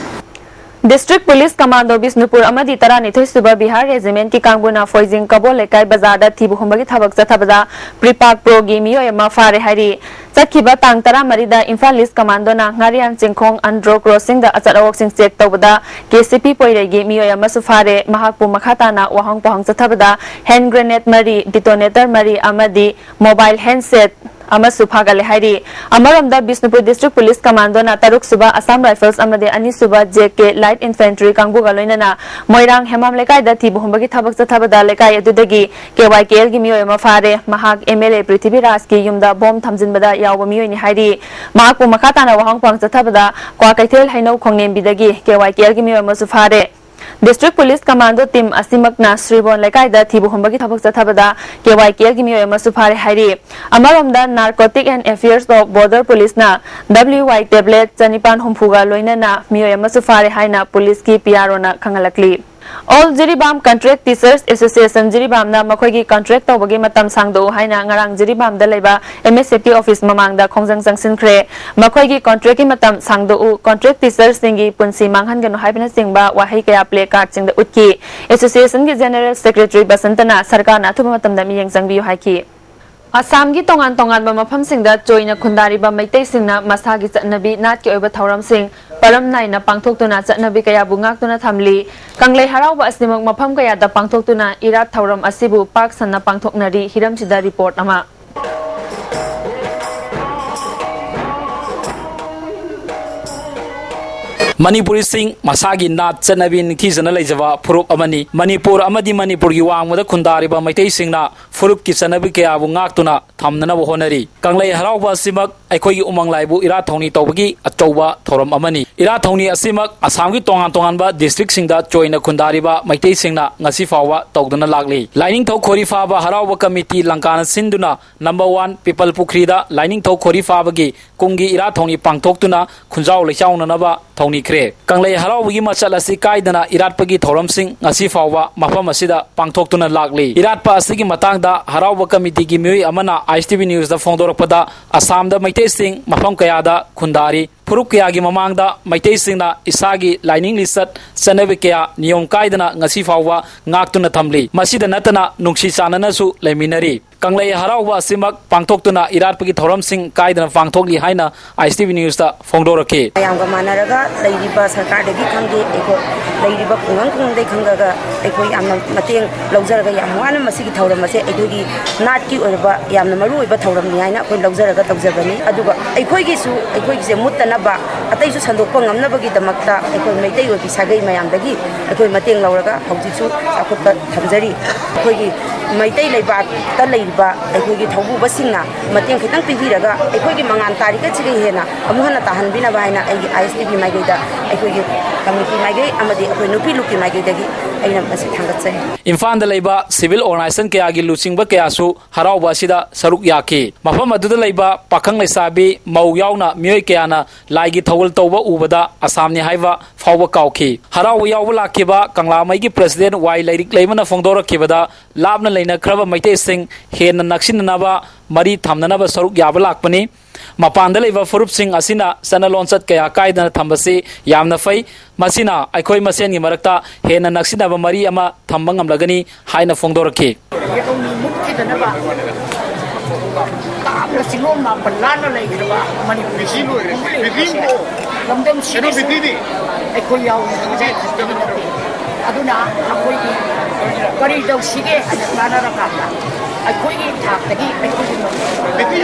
District Police Commando Bishnupur ꯑꯃꯗꯤ ꯇꯔꯥꯅꯤꯊꯣꯏ ꯁꯨꯕ ꯕꯤꯍꯥꯔ ꯔꯦꯖꯤꯃꯦꯟꯠꯀꯤ ꯀꯥꯡꯕꯨꯅ ꯐꯣꯏꯖꯤꯡ ꯀꯕꯣ ꯂꯩꯀꯥꯏ ꯕꯖꯥꯔꯗ ꯊꯤꯕ ꯍꯨꯝꯕꯒꯤ ꯊꯕꯛ ꯆꯠꯊꯕꯗ ꯄ꯭ꯔꯤꯄꯥꯛ ꯄ꯭ꯔꯣꯒꯤ ꯃꯤꯑꯣꯏ ꯑꯃ ꯐꯥꯔꯦ ꯍꯥꯏꯔꯤ꯫ ꯆꯠꯈꯤꯕ ꯇꯥꯡ ꯇꯔꯥꯃꯔꯤꯗ ꯏꯝꯐꯥꯜ ꯏꯁ ꯀꯃꯥꯟꯗꯣꯅ ꯉꯥꯔꯤꯌꯥꯟ ꯆꯤꯡꯈꯣꯡ ꯑꯟꯗ꯭ꯔꯣ ꯀ꯭ꯔꯣꯁꯤꯡꯗ ꯑꯆꯠ ꯑꯋꯣꯛꯁꯤꯡ ꯆꯦꯛ ꯇꯧꯕꯗ ꯀꯦ ꯁꯤ ꯄꯤ ꯄꯣꯏꯔꯩꯒꯤ ꯃꯤꯑꯣꯏ ꯑꯃꯁꯨ ꯐꯥꯔꯦ꯫ ꯃꯍꯥꯛꯄꯨ ꯃꯈꯥ ꯇꯥꯅ ꯋꯥꯍꯪ ꯄꯥꯎꯍꯪ ꯆꯠꯊꯕꯗ ꯍꯦꯟ ꯒ꯭ꯔꯦꯅꯦꯗ ꯃꯔꯤ, ꯗꯤꯇꯣꯅꯦꯇꯔ ꯃꯔꯤ ꯑꯃꯗꯤ ꯃꯣꯕꯥꯏꯜ ꯍꯦꯟꯁꯦꯠ ꯑꯃꯁꯨ ꯐꯥꯒꯠꯂꯦ ꯍꯥꯏꯔꯤ꯫ ꯑꯃꯔꯣꯝꯗ ꯕꯤꯁꯅꯨꯄꯨꯔ ꯗꯤꯁꯇ꯭ꯔꯤꯛ ꯄꯨꯂꯤꯁ ꯀꯃꯥꯟꯗꯣꯅ ꯇꯔꯨꯛ ꯁꯨꯕ ꯑꯁꯥꯝ ꯔꯥꯏꯐꯜꯁ ꯑꯃꯗꯤ ꯑꯅꯤ ꯁꯨꯕ ꯖꯦ ꯀꯦ ꯂꯥꯏꯠ ꯏꯟꯐꯦꯟꯇ꯭ꯔꯤ ꯀꯥꯡꯕꯨꯒ ꯂꯣꯏꯅꯅ ꯃꯣꯏꯔꯥꯡ ꯍꯦꯃꯥꯝ ꯂꯩꯀꯥꯏꯗ ꯊꯤꯕ ꯍꯨꯝꯕꯒꯤ ꯊꯕꯛ ꯆꯠꯊꯕꯗ ꯂꯩꯀꯥꯏ ꯑꯗꯨꯗꯒꯤ ꯀꯦ ꯋꯥꯏ ꯀꯦ ꯑꯦꯜꯒꯤ ꯃꯤꯑꯣꯏ ꯑꯃ ꯐꯥꯔꯦ꯫ ꯃꯍꯥꯛ ꯑꯦꯝ ꯑꯦꯜ ꯑꯦ ꯄ꯭ꯔꯤꯊꯤꯕꯤꯔꯥꯖꯀꯤ ꯌꯨꯝꯗ ꯕꯣꯝ ꯊꯝꯖꯤꯟꯕꯗ ꯌꯥꯎꯕ ꯃꯤꯑꯣꯏꯅꯤ ꯍꯥꯏꯔꯤ꯫ ꯃꯍꯥꯛꯄꯨ ꯃꯈꯥ ꯇꯥꯅ ꯋꯥꯍꯪ ꯄꯥꯎꯍꯪ ꯆꯠꯊꯕꯗ ꯀ꯭ꯋꯥꯀꯩꯊꯦꯜ ꯍꯩꯅꯧ ꯈꯣꯡꯅꯦꯝꯕꯤꯗꯒꯤ ꯀꯦ ꯋꯥꯏ ꯀꯦ ꯑꯦꯜꯒꯤ ꯃꯤꯑꯣꯏ ꯑꯃꯁꯨ ꯐꯥꯔꯦ꯫ ꯗꯤꯁꯇ꯭ꯔꯤꯛ ꯄꯨꯂꯤꯁ ꯀꯃꯥꯟꯗꯣ ꯇꯤꯝ ꯑꯁꯤꯃꯛꯅ ꯁ꯭ꯔꯤꯕꯣꯟ ꯂꯩꯀꯥꯏꯗ ꯊꯤꯕ ꯍꯨꯝꯕꯒꯤ ꯊꯕꯛ ꯆꯠꯊꯕꯗ ꯀꯦ ꯋꯥꯏ ꯀꯦ ꯑꯦꯜꯒꯤ ꯃꯤꯑꯣꯏ ꯑꯃꯁꯨ ꯐꯥꯔꯦ ꯍꯥꯏꯔꯤ꯫ ꯑꯃꯔꯣꯝꯗ Narcotic and Affairs of Border Policeꯅ ꯗꯕ꯭ꯂꯤꯎ ꯋꯥꯏ ꯇꯦꯕ꯭ꯂꯦꯠ ꯆꯅꯤꯄꯥꯟ ꯍꯨꯝꯐꯨꯒ ꯂꯣꯏꯅꯅ ꯃꯤꯑꯣꯏ ꯑꯃꯁꯨ ꯐꯥꯔꯦ ꯍꯥꯏꯅ ꯄꯨꯂꯤꯁꯀꯤ ꯄꯤ ꯑꯥꯔ ꯑꯣꯅ ꯈꯪꯍꯜꯂꯛꯂꯤ꯫ All Jiribam Contract Teachers Association ꯖꯤꯔꯤꯕꯥꯝꯅ ꯃꯈꯣꯏꯒꯤ ꯀꯟꯇ꯭ꯔꯦꯛ ꯇꯧꯕꯒꯤ ꯃꯇꯝ ꯁꯥꯡꯗꯣꯛꯎ ꯍꯥꯏꯅ ꯉꯔꯥꯡ ꯖꯤꯔꯤꯕꯥꯝꯗ ꯂꯩꯕ ꯑꯦꯝ ꯑꯦꯁ ꯑꯦꯐ ꯀꯤ ꯑꯣꯐꯤꯁ ꯃꯃꯥꯡꯗ ꯈꯣꯡꯖꯪ ꯆꯪꯁꯤꯟꯈ꯭ꯔꯦ꯫ ꯃꯈꯣꯏꯒꯤ ꯀꯟꯇ꯭ꯔꯦꯛꯀꯤ ꯃꯇꯝ ꯁꯥꯡꯗꯣꯛꯎ, ꯀꯟꯇ꯭ꯔꯦꯛ ꯇꯤꯆꯔꯁꯤꯡꯒꯤ ꯄꯨꯟꯁꯤ ꯃꯥꯡꯍꯟꯒꯅꯨ ꯍꯥꯏꯕꯅꯆꯤꯡꯕ ꯋꯥꯍꯩ ꯀꯌꯥ ꯄ꯭ꯂꯦ ꯀꯥꯔꯗꯁꯤꯡꯗ ꯎꯠꯈꯤ꯫ ꯑꯦꯁꯣꯁꯤꯌꯦꯁꯟꯒꯤ ꯖꯦꯅꯔꯦꯜ ꯁꯦꯀ꯭ꯔꯦꯇꯔꯤ ꯕꯁꯟꯇꯅ ꯁꯔꯀꯥꯔꯅ ꯑꯊꯨꯕ ꯃꯇꯝꯗ ꯃꯤꯠꯌꯦꯡ ꯆꯪꯕꯤꯌꯨ ꯍꯥꯏꯈꯤ꯫ ꯑꯁꯥꯝꯒꯤ ꯇꯣꯉꯥꯟ ꯇꯣꯉꯥꯟꯕ ꯃꯐꯝꯁꯤꯡꯗ ꯆꯣꯏꯅ ꯈꯨꯟꯗꯥꯔꯤꯕ ꯃꯩꯇꯩꯁꯤꯡꯅ ꯃꯁꯥꯒꯤ ꯆꯠꯅꯕꯤ, ꯅꯥꯠꯀꯤ ꯑꯣꯏꯕ ꯊꯧꯔꯝꯁꯤꯡ ꯄꯔꯝ ꯅꯥꯏꯅ ꯄꯥꯡꯊꯣꯛꯇꯨꯅ ꯆꯠꯅꯕꯤ ꯀꯌꯥꯕꯨ ꯉꯥꯛꯇꯨꯅ ꯊꯝꯂꯤ꯫ ꯀꯪꯂꯩ ꯍꯔꯥꯎꯕ ꯑꯁꯤꯃꯛ ꯃꯐꯝ ꯀꯌꯥꯗ ꯄꯥꯡꯊꯣꯛꯇꯨꯅ ꯏꯔꯥꯠ ꯊꯧꯔꯝ ꯑꯁꯤꯕꯨ ꯄꯥꯛ ꯁꯟꯅ ꯄꯥꯡꯊꯣꯛꯅꯔꯤ꯫ ꯍꯤꯔꯝꯁꯤꯗ ꯔꯤꯄꯣꯔꯠ ꯑꯃ꯫ ꯃꯅꯤꯄꯨꯔꯤꯁꯤꯡ ꯃꯁꯥꯒꯤ ꯅꯥꯠ ꯆꯠꯅꯕꯤ ꯅꯤꯡꯊꯤꯖꯅ ꯂꯩꯖꯕ ꯐꯨꯔꯨꯞ ꯑꯃꯅꯤ꯫ ꯃꯅꯤꯄꯨꯔ ꯑꯃꯗꯤ ꯃꯅꯤꯄꯨꯔꯒꯤ ꯋꯥꯡꯃꯗ ꯈꯨꯟꯗꯥꯔꯤꯕ ꯃꯩꯇꯩꯁꯤꯡꯅ ꯐꯨꯔꯨꯞꯀꯤ ꯆꯠꯅꯕꯤ ꯀꯌꯥꯕꯨ ꯉꯥꯛꯇꯨꯅ ꯊꯝꯅꯅꯕ ꯍꯣꯠꯅꯔꯤ꯫ ꯀꯪꯂꯩ ꯍꯔꯥꯎꯕ ꯑꯁꯤꯃꯛ ꯑꯩꯈꯣꯏꯒꯤ ꯎꯃꯪ ꯂꯥꯏꯕꯨ ꯏꯔꯥꯠ ꯊꯧꯅꯤ ꯇꯧꯕꯒꯤ ꯑꯆꯧꯕ ꯊꯧꯔꯝ ꯑꯃꯅꯤ꯫ ꯏꯔꯥꯠ ꯊꯧꯅꯤ ꯑꯁꯤꯃꯛ ꯑꯁꯥꯝꯒꯤ ꯇꯣꯉꯥꯟ ꯇꯣꯉꯥꯟꯕ ꯗꯤꯁꯇ꯭ꯔꯤꯛꯁꯤꯡꯗ ꯆꯣꯏꯅ ꯈꯨꯟꯗꯥꯔꯤꯕ ꯃꯩꯇꯩꯁꯤꯡꯅ ꯉꯁꯤ ꯐꯥꯎꯕ ꯇꯧꯗꯨꯅ ꯂꯥꯛꯂꯤ꯫ ꯂꯥꯏꯅꯤꯡꯊꯧ ꯈꯣꯔꯤ ꯐꯥꯕ ꯍꯔꯥꯎꯕ ꯀꯃꯤꯇꯤ ꯂꯪꯀꯥꯅ ꯁꯤꯟꯗꯨꯅ ꯅꯝꯕꯔ ꯋꯥꯟ ꯄꯤꯄꯜ ꯄꯨꯈ꯭ꯔꯤꯗ ꯂꯥꯏꯅꯤꯡꯊꯧ ꯈꯣꯔꯤ ꯐꯥꯕꯒꯤ ꯀꯨꯝꯒꯤ ꯏꯔꯥꯠ ꯊꯧꯅꯤ ꯄꯥꯡꯊꯣꯛꯇꯨꯅ ꯈꯨꯟꯖꯥꯎ ꯂꯩꯆꯥꯎꯅꯅꯕ ꯊꯧꯅꯤ ꯍꯧꯔꯦ꯫ ꯀꯪꯂꯩ ꯍꯔꯥꯎꯕꯒꯤ ꯃꯆꯠ ꯑꯁꯤ ꯀꯥꯏꯗꯅ ꯏꯔꯥꯠꯄꯒꯤ ꯊꯧꯔꯝꯁꯤꯡ ꯉꯁꯤ ꯐꯥꯎꯕ ꯃꯐꯝ ꯑꯁꯤꯗ ꯄꯥꯡꯊꯣꯛꯇꯨꯅ ꯂꯥꯛꯂꯤ꯫ ꯏꯔꯥꯠꯄ ꯑꯁꯤꯒꯤ ꯃꯇꯥꯡꯗ ꯍꯔꯥꯎꯕ ꯀꯃꯤꯇꯤꯒꯤ ꯃꯤꯑꯣꯏ ꯑꯃꯅ ꯑꯥꯏ ꯑꯦꯁ ꯇꯤ ꯚꯤ ꯅ꯭ꯌꯨꯁꯇ ꯐꯣꯡꯗꯣꯔꯛꯄꯗ, ꯑꯁꯥꯝꯗ ꯃꯩꯇꯩꯁꯤꯡ ꯃꯐꯝ ꯀꯌꯥꯗ ꯈꯨꯟꯗꯥꯔꯤ꯫ ꯐꯨꯔꯨꯞ ꯀꯌꯥꯒꯤ ꯃꯃꯥꯡꯗ ꯃꯩꯇꯩꯁꯤꯡꯅ ꯏꯁꯥꯒꯤ ꯂꯥꯏꯅꯤꯡ ꯂꯤꯆꯠ ꯆꯠꯅꯕꯤ ꯀꯌꯥ ꯅꯤꯌꯣꯝ ꯀꯥꯏꯗꯅ ꯉꯁꯤ ꯐꯥꯎꯕ ꯉꯥꯛꯇꯨꯅ ꯊꯝꯂꯤ꯫ ꯃꯁꯤꯗ ꯅꯠꯇꯅ ꯅꯨꯡꯁꯤ ꯆꯥꯟꯅꯅꯁꯨ ꯂꯩꯃꯤꯟꯅꯔꯤ꯫ ꯀꯪꯂꯩ ꯍꯔꯥꯎꯕ ꯑꯁꯤꯃꯛ ꯄꯥꯡꯊꯣꯛꯇꯨꯅ ꯏꯔꯥꯠꯄꯒꯤ ꯊꯧꯔꯝꯁꯤꯡ ꯀꯥꯏꯗꯅ ꯄꯥꯡꯊꯣꯛꯂꯤ ꯍꯥꯏꯅ ꯑꯥꯏ ꯑꯦꯁ ꯇꯤ ꯚꯤ ꯅ꯭ꯌꯨꯁꯇ ꯐꯣꯡꯗꯣꯔꯛꯈꯤ꯫ ꯃꯌꯥꯝꯒ ꯃꯥꯟꯅꯔꯒ ꯂꯩꯔꯤꯕ ꯁꯔꯀꯥꯔꯗꯒꯤ ꯈꯪꯗꯦ, ꯑꯩꯈꯣꯏ ꯂꯩꯔꯤꯕ ꯈꯨꯡꯒꯪ ꯈꯨꯡꯒꯪꯗꯒꯤ ꯈꯪꯉꯒ ꯑꯩꯈꯣꯏ ꯌꯥꯝꯅ ꯃꯇꯦꯡ ꯂꯧꯖꯔꯒ ꯌꯥꯝ ꯋꯥꯅ ꯃꯁꯤꯒꯤ ꯊꯧꯔꯝ ꯑꯁꯦ ꯑꯩꯈꯣꯏꯒꯤ ꯅꯥꯠꯀꯤ ꯑꯣꯏꯔꯕ ꯌꯥꯝꯅ ꯃꯔꯨ ꯑꯣꯏꯕ ꯊꯧꯔꯝꯅꯤ ꯍꯥꯏꯅ ꯑꯩꯈꯣꯏ ꯂꯧꯖꯔꯒ ꯇꯧꯖꯕꯅꯤ꯫ ꯑꯗꯨꯒ ꯑꯩꯈꯣꯏꯒꯤꯁꯨ, ꯑꯩꯈꯣꯏꯒꯤꯁꯦ ꯃꯨꯠꯇꯅꯕ, ꯑꯇꯩꯁꯨ ꯁꯟꯗꯣꯛꯄ ꯉꯝꯅꯕꯒꯤꯗꯃꯛꯇ ꯑꯩꯈꯣꯏ ꯃꯩꯇꯩ ꯑꯣꯏꯕꯤ ꯁꯥꯒꯩ ꯃꯌꯥꯝꯗꯒꯤ ꯑꯩꯈꯣꯏ ꯃꯇꯦꯡ ꯂꯧꯔꯒ ꯍꯧꯖꯤꯛꯁꯨ ꯆꯥꯎꯈꯠꯄ ꯊꯝꯖꯔꯤ꯫ ꯑꯩꯈꯣꯏꯒꯤ ꯃꯩꯇꯩ ꯂꯩꯕꯥꯛꯇ ꯂꯩꯔꯤꯕ ꯑꯩꯈꯣꯏꯒꯤ ꯊꯧꯕꯨꯕꯁꯤꯡꯅ ꯃꯇꯦꯡ ꯈꯤꯇꯪ ꯄꯤꯕꯤꯔꯒ ꯑꯩꯈꯣꯏꯒꯤ ꯃꯉꯥꯜ ꯇꯥꯔꯤꯈꯩꯁꯤꯒ ꯍꯦꯟꯅ ꯑꯃꯨꯛ ꯍꯟꯅ ꯇꯥꯍꯟꯕꯤꯅꯕ ꯍꯥꯏꯅ ꯑꯩꯒꯤ ꯑꯥꯏ ꯑꯦꯁ ꯇꯤ ꯚꯤ ꯃꯥꯏꯀꯩꯗ, ꯑꯩꯈꯣꯏꯒꯤ ꯀꯃꯤꯇꯤ ꯃꯥꯏꯀꯩ ꯑꯃꯗꯤ ꯑꯩꯈꯣꯏ ꯅꯨꯄꯤ ꯂꯨꯞꯀꯤ ꯃꯥꯏꯀꯩꯗꯒꯤ ꯑꯩꯅ ꯃꯁꯤ ꯊꯥꯡꯒꯠꯆꯔꯤ꯫ ꯏꯝꯐꯥꯜꯗ ꯂꯩꯕ ꯁꯤꯚꯤꯜ ꯑꯣꯔꯒꯅꯥꯏꯖꯦꯁꯟ ꯀꯌꯥꯒꯤ ꯂꯨꯆꯤꯡꯕ ꯀꯌꯥꯁꯨ ꯍꯔꯥꯎꯕ ꯑꯁꯤꯗ ꯁꯔꯨꯛ ꯌꯥꯈꯤ꯫ ꯃꯐꯝ ꯑꯗꯨꯗ ꯂꯩꯕ ꯄꯥꯈꯪ ꯂꯩꯁꯥꯕꯤ, ꯃꯧ ꯌꯥꯎꯅ ꯃꯤꯑꯣꯏ ꯀꯌꯥꯅ ꯂꯥꯏꯒꯤ ꯊꯧꯒꯜ ꯇꯧꯕ ꯎꯕꯗ ꯑꯁꯥꯝꯅꯤ ꯍꯥꯏꯕ ꯐꯥꯎꯕ ꯀꯥꯎꯈꯤ꯫ ꯍꯔꯥꯎꯕ ꯌꯥꯎꯕ ꯂꯥꯛꯈꯤꯕ ꯀꯪꯂꯥꯃꯩꯒꯤ ꯄ꯭ꯔꯁꯤꯗꯦꯟ ꯋꯥꯏ ꯂꯥꯏꯔꯤꯛ ꯂꯩꯃꯅ ꯐꯣꯡꯗꯣꯔꯛꯈꯤꯕꯗ, ꯂꯥꯞꯅ ꯂꯩꯅꯈ꯭ꯔꯕ ꯃꯩꯇꯩꯁꯤꯡ ꯍꯦꯟꯅ ꯅꯛꯁꯤꯟꯅꯅꯕ, ꯃꯔꯤ ꯊꯝꯅꯅꯕ ꯁꯔꯨꯛ ꯌꯥꯕ ꯂꯥꯛꯄꯅꯤ꯫ ꯃꯄꯥꯟꯗ ꯂꯩꯕ ꯐꯨꯔꯨꯞꯁꯤꯡ ꯑꯁꯤꯅ ꯆꯠꯅ ꯂꯣꯟꯆꯠ ꯀꯌꯥ ꯀꯥꯏꯗꯅ ꯊꯝꯕꯁꯤ ꯌꯥꯝꯅ ꯐꯩ꯫ ꯃꯁꯤꯅ ꯑꯩꯈꯣꯏ ꯃꯁꯦꯟꯒꯤ ꯃꯔꯛꯇ ꯍꯦꯟꯅ ꯅꯛꯁꯤꯟꯅꯕ ꯃꯔꯤ ꯑꯃ ꯊꯝꯕ ꯉꯝꯂꯒꯅꯤ ꯍꯥꯏꯅ ꯐꯣꯡꯗꯣꯔꯛꯈꯤ꯫ ꯌꯦꯜꯍꯧꯃꯤ ꯃꯨꯠꯈꯤꯗꯅꯕ ꯇꯥꯞꯅ ꯆꯤꯡꯂꯣꯟ ꯃꯥꯄꯟ ꯂꯥꯟꯅ ꯂꯩꯈ꯭ꯔꯕ ꯃꯅꯤꯄꯨꯔꯒꯤ ꯂꯝꯗꯝꯁꯤꯗꯁꯨ ꯑꯩꯈꯣꯏ ꯌꯥꯎꯔꯤꯕꯁꯦ ꯈꯛꯇꯃꯛ ꯅꯠꯇꯦ꯫ ꯑꯗꯨꯅ ꯑꯩꯈꯣꯏꯒꯤ ꯀꯔꯤ ꯇꯧꯁꯤꯒꯦ ꯍꯥꯏꯅ ꯇꯥꯟꯅꯔꯀꯥꯟꯗ ꯑꯩꯈꯣꯏꯒꯤ ꯊꯥꯛꯇꯒꯤ ꯑꯩꯈꯣꯏꯒꯤ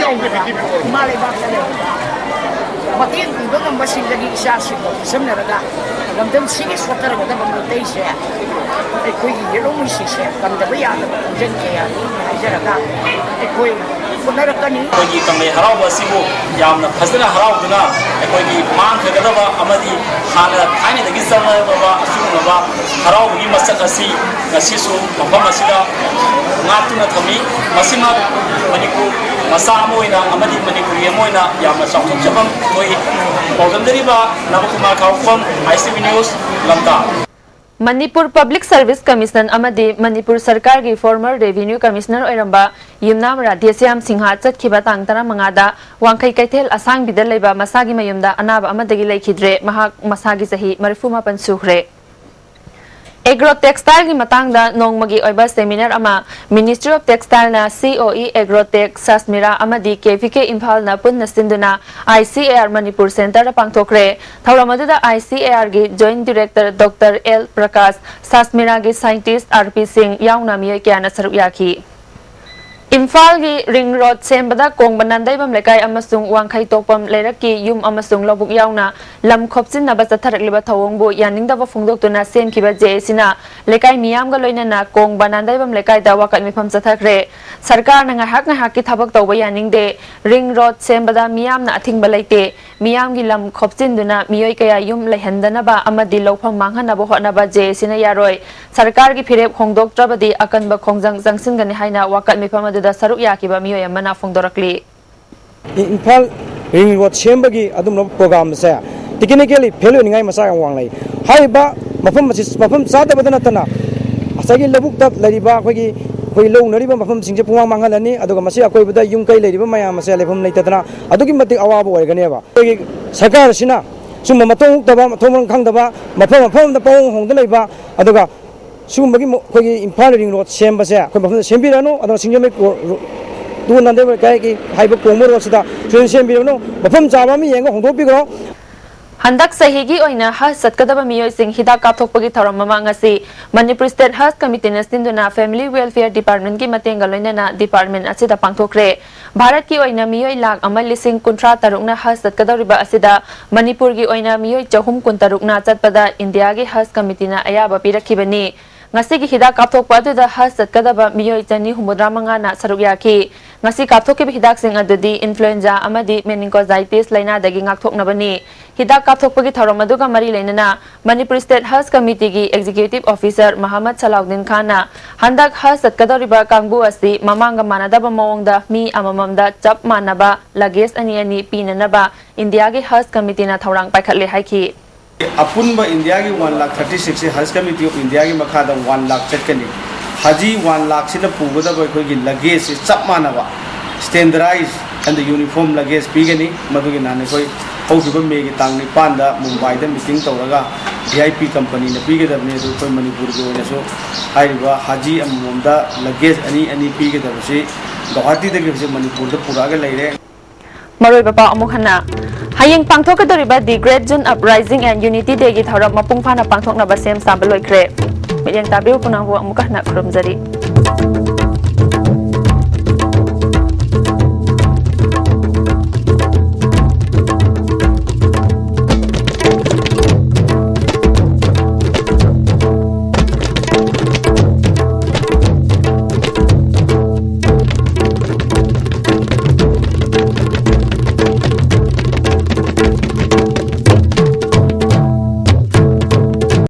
ꯏꯃꯥ ꯂꯩꯕꯥꯛꯇ ꯂꯩꯔꯤꯕ ꯃꯇꯦꯡ ꯄꯤꯕ ꯉꯝꯕꯁꯤꯡꯗꯒꯤ ꯏꯆꯥꯁꯤꯡꯕꯨ ꯈꯨꯠꯁꯝꯅꯔꯒ ꯂꯝꯗꯝꯁꯤꯒꯤ ꯁꯣꯠꯊꯔꯒꯗꯕ ꯃꯩꯇꯩꯁꯦ ꯑꯩꯈꯣꯏꯒꯤ ꯌꯦꯜꯍꯧꯃꯤꯁꯤꯡꯁꯦ ꯀꯟꯗꯕ ꯌꯥꯗꯕ ꯈꯣꯡꯖꯪ ꯀꯌꯥꯅꯤ ꯍꯥꯏꯖꯔꯒ ꯑꯩꯈꯣꯏ ꯍꯣꯠꯅꯔꯛꯀꯅꯤ꯫ ꯑꯩꯈꯣꯏꯒꯤ ꯀꯪꯂꯩ ꯍꯔꯥꯎꯕ ꯑꯁꯤꯕꯨ ꯌꯥꯝꯅ ꯐꯖꯅ ꯍꯔꯥꯎꯗꯨꯅ ꯑꯩꯈꯣꯏꯒꯤ ꯃꯥꯡꯈ꯭ꯔꯒꯗꯕ ꯑꯃꯗꯤ ꯍꯥꯟꯅ ꯊꯥꯏꯅꯗꯒꯤ ꯆꯠꯅꯔꯛꯂꯕ ꯑꯁꯤꯒꯨꯝꯂꯕ ꯍꯔꯥꯎꯕꯒꯤ ꯃꯁꯛ ꯑꯁꯤ ꯉꯁꯤꯁꯨ ꯃꯐꯝ ꯑꯁꯤꯗ ꯉꯥꯛꯇꯨꯅ ꯊꯝꯃꯤ꯫ ꯃꯁꯤꯃꯛ ꯃꯅꯤꯄꯨꯔ ꯃꯆꯥ ꯑꯃ ꯑꯣꯏꯅ ꯑꯃꯗꯤ ꯃꯅꯤꯄꯨꯔꯤ ꯑꯃ ꯑꯣꯏꯅ ꯌꯥꯝꯅ ꯆꯥꯎꯊꯣꯛꯆꯐꯝ ꯊꯣꯛꯏ꯫ ꯄꯥꯎꯗꯝꯖꯔꯤꯕ ꯅꯕꯀꯨꯃꯥꯔ ꯈꯥꯎꯐꯝ, ICB News, ꯂꯝꯇꯥ꯫ ꯃꯅꯤꯄꯨꯔ Public Service Commission ꯑꯃꯗꯤ ꯃꯅꯤꯄꯨꯔ ꯁꯔꯀꯥꯔꯒꯤ former Revenue Commissioner ꯑꯣꯏꯔꯝꯕ ꯌꯨꯝꯅꯥꯝ ꯔꯥꯙꯦꯁ꯭ꯌꯥꯝ ꯁꯤꯡꯍ ꯆꯠꯈꯤꯕ ꯇꯥꯡ ꯇꯔꯥꯃꯉꯥꯗ ꯋꯥꯡꯈꯩ ꯀꯩꯊꯦꯜ ꯑꯁꯥꯡꯕꯤꯗ ꯂꯩꯕ ꯃꯁꯥꯒꯤ ꯃꯌꯨꯝꯗ ꯑꯅꯥꯕ ꯑꯃꯗꯒꯤ ꯂꯩꯈꯤꯗ꯭ꯔꯦ꯫ ꯃꯍꯥꯛ ꯃꯁꯥꯒꯤ ꯆꯍꯤ ꯃꯔꯤꯐꯨ ꯃꯥꯄꯟ ꯁꯨꯈ꯭ꯔꯦ꯫ Agro Textileꯒꯤ ꯃꯇꯥꯡꯗ ꯅꯣꯡꯃꯒꯤ ꯑꯣꯏꯕ seminar ꯑꯃ Ministry of Textileꯅ COE Agrotech ꯁꯥꯁꯃꯤꯔꯥ ꯑꯃꯗꯤ KVK ꯏꯝꯐꯥꯜꯅ ꯄꯨꯟꯅ ꯁꯤꯟꯗꯨꯅ ICAR ꯃꯅꯤꯄꯨꯔ Centreꯗ ꯄꯥꯡꯊꯣꯛꯈ꯭ꯔꯦ꯫ ꯊꯧꯔꯝ ꯑꯗꯨꯗ ICARꯒꯤ Joint Director Doctor L Prakash, ꯁꯥꯁꯃꯤꯔꯥꯒꯤ scientist RP ꯁꯤꯡ ꯌꯥꯎꯅ ꯃꯤꯑꯣꯏ ꯀꯌꯥꯅ ꯁꯔꯨꯛ ꯌꯥꯈꯤ꯫ ꯏꯝꯐꯥꯜꯒꯤ ring road ꯁꯦꯝꯕꯗ ꯀꯣꯡꯕ ꯅꯥꯟꯗꯩꯕꯝ ꯂꯩꯀꯥꯏ ꯑꯃꯁꯨꯡ ꯋꯥꯡꯈꯩ ꯇꯣꯛꯄꯝ ꯂꯩꯔꯛꯀꯤ ꯌꯨꯝ ꯑꯃꯁꯨꯡ ꯂꯧꯕꯨꯛ ꯌꯥꯎꯅ ꯂꯝ ꯈꯣꯞꯆꯤꯟꯅꯕ ꯆꯠꯊꯔꯛꯂꯤꯕ ꯊꯧꯑꯣꯡꯕꯨ ꯌꯥꯅꯤꯡꯗꯕ ꯐꯣꯡꯗꯣꯛꯇꯨꯅ ꯁꯦꯝꯈꯤꯕ JACꯅ ꯂꯩꯀꯥꯏ ꯃꯤꯌꯥꯝꯒ ꯂꯣꯏꯅꯅ ꯀꯣꯡꯕ ꯅꯥꯟꯗꯩꯕꯝ ꯂꯩꯀꯥꯏꯗ ꯋꯥꯀꯠ ꯃꯤꯐꯝ ꯆꯠꯊꯈ꯭ꯔꯦ꯫ ꯁꯔꯀꯥꯔꯅ ꯉꯥꯏꯍꯥꯛ ꯉꯥꯏꯍꯥꯛꯀꯤ ꯊꯕꯛ ꯇꯧꯕ ꯌꯥꯅꯤꯡꯗꯦ꯫ Ring road ꯁꯦꯝꯕꯗ ꯃꯤꯌꯥꯝꯅ ꯑꯊꯤꯡꯕ ꯂꯩꯇꯦ꯫ ꯃꯤꯌꯥꯝꯒꯤ ꯂꯝ ꯈꯣꯞꯆꯤꯟꯗꯨꯅ ꯃꯤꯑꯣꯏ ꯀꯌꯥ ꯌꯨꯝ ꯂꯩꯍꯟꯗꯅꯕ ꯑꯃꯗꯤ ꯂꯧꯐꯝ ꯃꯥꯡꯍꯟꯅꯕ ꯍꯣꯠꯅꯕ JACꯅ ꯌꯥꯔꯣꯏ꯫ ꯁꯔꯀꯥꯔꯒꯤ ꯐꯤꯔꯦꯞ ꯍꯣꯡꯗꯣꯛꯇ꯭ꯔꯕꯗꯤ ꯑꯀꯟꯕ ꯈꯣꯡꯖꯪ ꯆꯪꯁꯤꯟꯒꯅꯤ ꯍꯥꯏꯅ ꯋꯥꯀꯠ ꯃꯤꯐꯝ ꯑꯗꯨꯗ ꯁꯔꯨꯛ ꯌꯥꯈꯤꯕ ꯃꯤꯑꯣꯏ ꯑꯃꯅ ꯐꯣꯡꯗꯣꯔꯛꯂꯤ꯫ ꯏꯝꯐꯥꯜ ring road ꯁꯦꯝꯕꯒꯤ ꯑꯗꯨꯝꯕ program ꯑꯁꯦ technically fail ꯑꯣꯏꯅꯤꯡꯉꯥꯏ ꯃꯆꯥꯛ ꯌꯥꯝ ꯋꯥꯡꯅ ꯂꯩ꯫ ꯍꯥꯏꯔꯤꯕ ꯃꯐꯝ ꯑꯁꯤ ꯃꯐꯝ ꯆꯥꯗꯕꯗ ꯅꯠꯇꯅ ꯉꯁꯥꯏꯒꯤ ꯂꯧꯕꯨꯛꯇ ꯂꯩꯔꯤꯕ ꯑꯩꯈꯣꯏꯒꯤ, ꯑꯩꯈꯣꯏ ꯂꯧ ꯎꯅꯔꯤꯕ ꯃꯐꯝꯁꯤꯡꯁꯦ ꯄꯨꯡꯃꯥꯡ ꯃꯥꯡꯍꯜꯂꯅꯤ꯫ ꯑꯗꯨꯒ ꯃꯁꯤ ꯑꯀꯣꯏꯕꯗ ꯌꯨꯝ ꯀꯩ ꯂꯩꯔꯤꯕ ꯃꯌꯥꯝ ꯑꯁꯦ ꯂꯩꯐꯝ ꯂꯩꯇꯗꯅ ꯑꯗꯨꯛꯀꯤ ꯃꯇꯤꯛ ꯑꯋꯥꯕ ꯑꯣꯏꯒꯅꯦꯕ꯫ ꯑꯩꯈꯣꯏꯒꯤ ꯁꯔꯀꯥꯔ ꯑꯁꯤꯅ ꯁꯨꯝꯕ ꯃꯊꯣꯡ ꯍꯨꯛꯇꯕ, ꯃꯊꯣꯡ ꯃꯔꯝ ꯈꯪꯗꯕ, ꯃꯐꯝ ꯃꯐꯝ ꯑꯃꯗ ꯄꯪꯍꯣꯡ ꯍꯣꯡꯗ ꯂꯩꯕ, ꯑꯗꯨꯒ ꯁꯤꯒꯨꯝꯕꯒꯤ ꯃ-, ꯑꯩꯈꯣꯏꯒꯤ ꯏꯝꯐꯥꯜ ring road ꯁꯦꯝꯕꯁꯦ ꯑꯩꯈꯣꯏ ꯃꯐꯝꯗ ꯁꯦꯝꯕꯤꯔꯅꯨ, ꯑꯗꯨꯒ ꯁꯤꯡꯖꯃꯩ ꯀꯣ-, ꯔꯣ-, ꯇꯨ ꯅꯥꯟꯗꯩꯕꯝ ꯂꯩꯀꯥꯏꯒꯤ ꯍꯥꯏꯕ ꯀꯣꯡꯕ roadꯁꯤꯗ ꯁꯣꯏꯗꯅ ꯁꯦꯝꯕꯤꯔꯅꯨ, ꯃꯐꯝ ꯆꯥꯕ ꯑꯃ ꯌꯦꯡꯉꯒ ꯍꯣꯡꯗꯣꯛꯄꯤꯈ꯭ꯔꯣ꯫ ꯍꯟꯗꯛ ꯆꯍꯤꯒꯤ ꯑꯣꯏꯅ ꯍꯖ ꯆꯠꯀꯗꯕ ꯃꯤꯑꯣꯏꯁꯤꯡ ꯍꯤꯗꯥꯛ ꯀꯥꯞꯊꯣꯛꯄꯒꯤ ꯊꯧꯔꯝ ꯑꯃ ꯉꯁꯤ ꯃꯅꯤꯄꯨꯔ State Haj Committeeꯅ ꯁꯤꯟꯗꯨꯅ Family Welfare Departmentꯀꯤ ꯃꯇꯦꯡꯒ ꯂꯣꯏꯅꯅ department ꯑꯁꯤꯗ ꯄꯥꯡꯊꯣꯛꯈ꯭ꯔꯦ꯫ ꯚꯥꯔꯠꯀꯤ ꯑꯣꯏꯅ ꯃꯤꯑꯣꯏ ꯂꯥꯈ ꯑꯃ ꯂꯤꯁꯤꯡ ꯀꯨꯟꯊ꯭ꯔꯥ ꯇꯔꯨꯛꯅ ꯍꯖ ꯆꯠꯀꯗꯧꯔꯤꯕ ꯑꯁꯤꯗ ꯃꯅꯤꯄꯨꯔꯒꯤ ꯑꯣꯏꯅ ꯃꯤꯑꯣꯏ ꯆꯍꯨꯝ ꯀꯨꯟꯇꯔꯨꯛꯅ ꯆꯠꯄꯗ ꯏꯟꯗꯤꯌꯥꯒꯤ ꯍꯖ ꯀꯃꯤꯇꯤꯅ ꯑꯌꯥꯕ ꯄꯤꯔꯛꯈꯤꯕꯅꯤ꯫ ꯉꯁꯤꯒꯤ ꯍꯤꯗꯥꯛ ꯀꯥꯞꯊꯣꯛꯄ ꯑꯗꯨꯗ ꯍꯖ ꯆꯠꯀꯗꯕ ꯃꯤꯑꯣꯏ ꯆꯅꯤ ꯍꯨꯝꯐꯨꯇꯔꯥ ꯃꯉꯥꯅ ꯁꯔꯨꯛ ꯌꯥꯈꯤ꯫ ꯉꯁꯤ ꯀꯥꯞꯊꯣꯛꯈꯤꯕ ꯍꯤꯗꯥꯛꯁꯤꯡ ꯑꯗꯨꯗꯤ influenza ꯑꯃꯗꯤ meningitis ꯂꯥꯏꯅꯥꯗꯒꯤ ꯉꯥꯛꯊꯣꯛꯅꯕꯅꯤ꯫ ꯍꯤꯗꯥꯛ ꯀꯥꯞꯊꯣꯛꯄꯒꯤ ꯊꯧꯔꯝ ꯑꯗꯨꯒ ꯃꯔꯤ ꯂꯩꯅꯅ Manipur State Health Committeeꯒꯤ Executive Officer ꯃꯍꯃꯗ ꯁꯂꯥꯎꯗꯤꯟ ꯈꯥꯟꯅ ꯍꯟꯗꯛ ꯍꯖ ꯆꯠꯀꯗꯧꯔꯤꯕ ꯀꯥꯡꯕꯨ ꯑꯁꯤ ꯃꯃꯥꯡꯒ ꯃꯥꯟꯅꯗꯕ ꯃꯑꯣꯡꯗ ꯃꯤ ꯑꯃꯃꯝꯗ ꯆꯞ ꯃꯥꯟꯅꯕ luggage ꯑꯅꯤ ꯑꯅꯤ ꯄꯤꯅꯅꯕ ꯏꯟꯗꯤꯌꯥꯒꯤ ꯍꯖ ꯀꯃꯤꯇꯤꯅ ꯊꯧꯔꯥꯡ ꯄꯥꯏꯈꯠꯂꯦ ꯍꯥꯏꯈꯤ꯫ ꯑꯄꯨꯟꯕ ꯏꯟꯗꯤꯌꯥꯒꯤ one lakh thirty six ꯁꯤ ꯍꯖ ꯀꯃꯤꯇꯤ ꯑꯣꯐ ꯏꯟꯗꯤꯌꯥꯒꯤ ꯃꯈꯥꯗ one lakh ꯆꯠꯀꯅꯤ꯫ ꯍꯖꯤ one lakh ꯁꯤꯅ ꯄꯨꯒꯗꯕ ꯑꯩꯈꯣꯏꯒꯤ luggage ꯁꯤ ꯆꯞ ꯃꯥꯟꯅꯕ standardized and uniform luggage ꯄꯤꯒꯅꯤ꯫ ꯃꯗꯨꯒꯤ ꯅꯍꯥꯟ ꯑꯩꯈꯣꯏ ꯍꯧꯈꯤꯕ ꯃꯦꯒꯤ ꯇꯥꯡ ꯅꯤꯄꯥꯟꯗ ꯃꯨꯝꯕꯥꯏꯗ meeting ꯇꯧꯔꯒ V I P companyꯅ ꯄꯤꯒꯗꯕꯅꯤ꯫ ꯑꯗꯨ ꯑꯩꯈꯣꯏ ꯃꯅꯤꯄꯨꯔꯒꯤ ꯑꯣꯏꯅꯁꯨ ꯍꯥꯏꯔꯤꯕ ꯍꯖꯤ ꯑꯃꯃꯝꯗ luggage ꯑꯅꯤ ꯑꯅꯤ ꯄꯤꯒꯗꯕꯁꯤ ꯒꯧꯍꯥꯇꯤꯗꯒꯤ ꯍꯧꯖꯤꯛ ꯃꯅꯤꯄꯨꯔꯗ ꯄꯨꯔꯛꯑꯒ ꯂꯩꯔꯦ꯫ ꯃꯔꯨꯑꯣꯏꯕ ꯄꯥꯎ ꯑꯃꯨꯛ ꯍꯟꯅ꯫ ꯍꯌꯦꯡ ꯄꯥꯡꯊꯣꯛꯀꯗꯧꯔꯤꯕ The Great June Uprising and Unity Dayꯒꯤ ꯊꯧꯔꯝ ꯃꯄꯨꯡ ꯐꯥꯅ ꯄꯥꯡꯊꯣꯛꯅꯕ ꯁꯦꯝ ꯁꯥꯕ ꯂꯣꯏꯈ꯭ꯔꯦ꯫ ꯃꯤꯠꯌꯦꯡ ꯇꯥꯕꯤꯌꯨ ꯄꯨꯝꯅꯃꯛꯄꯨ ꯑꯃꯨꯛꯀ ꯍꯟꯅ ꯈꯨꯔꯨꯝꯖꯔꯤ꯫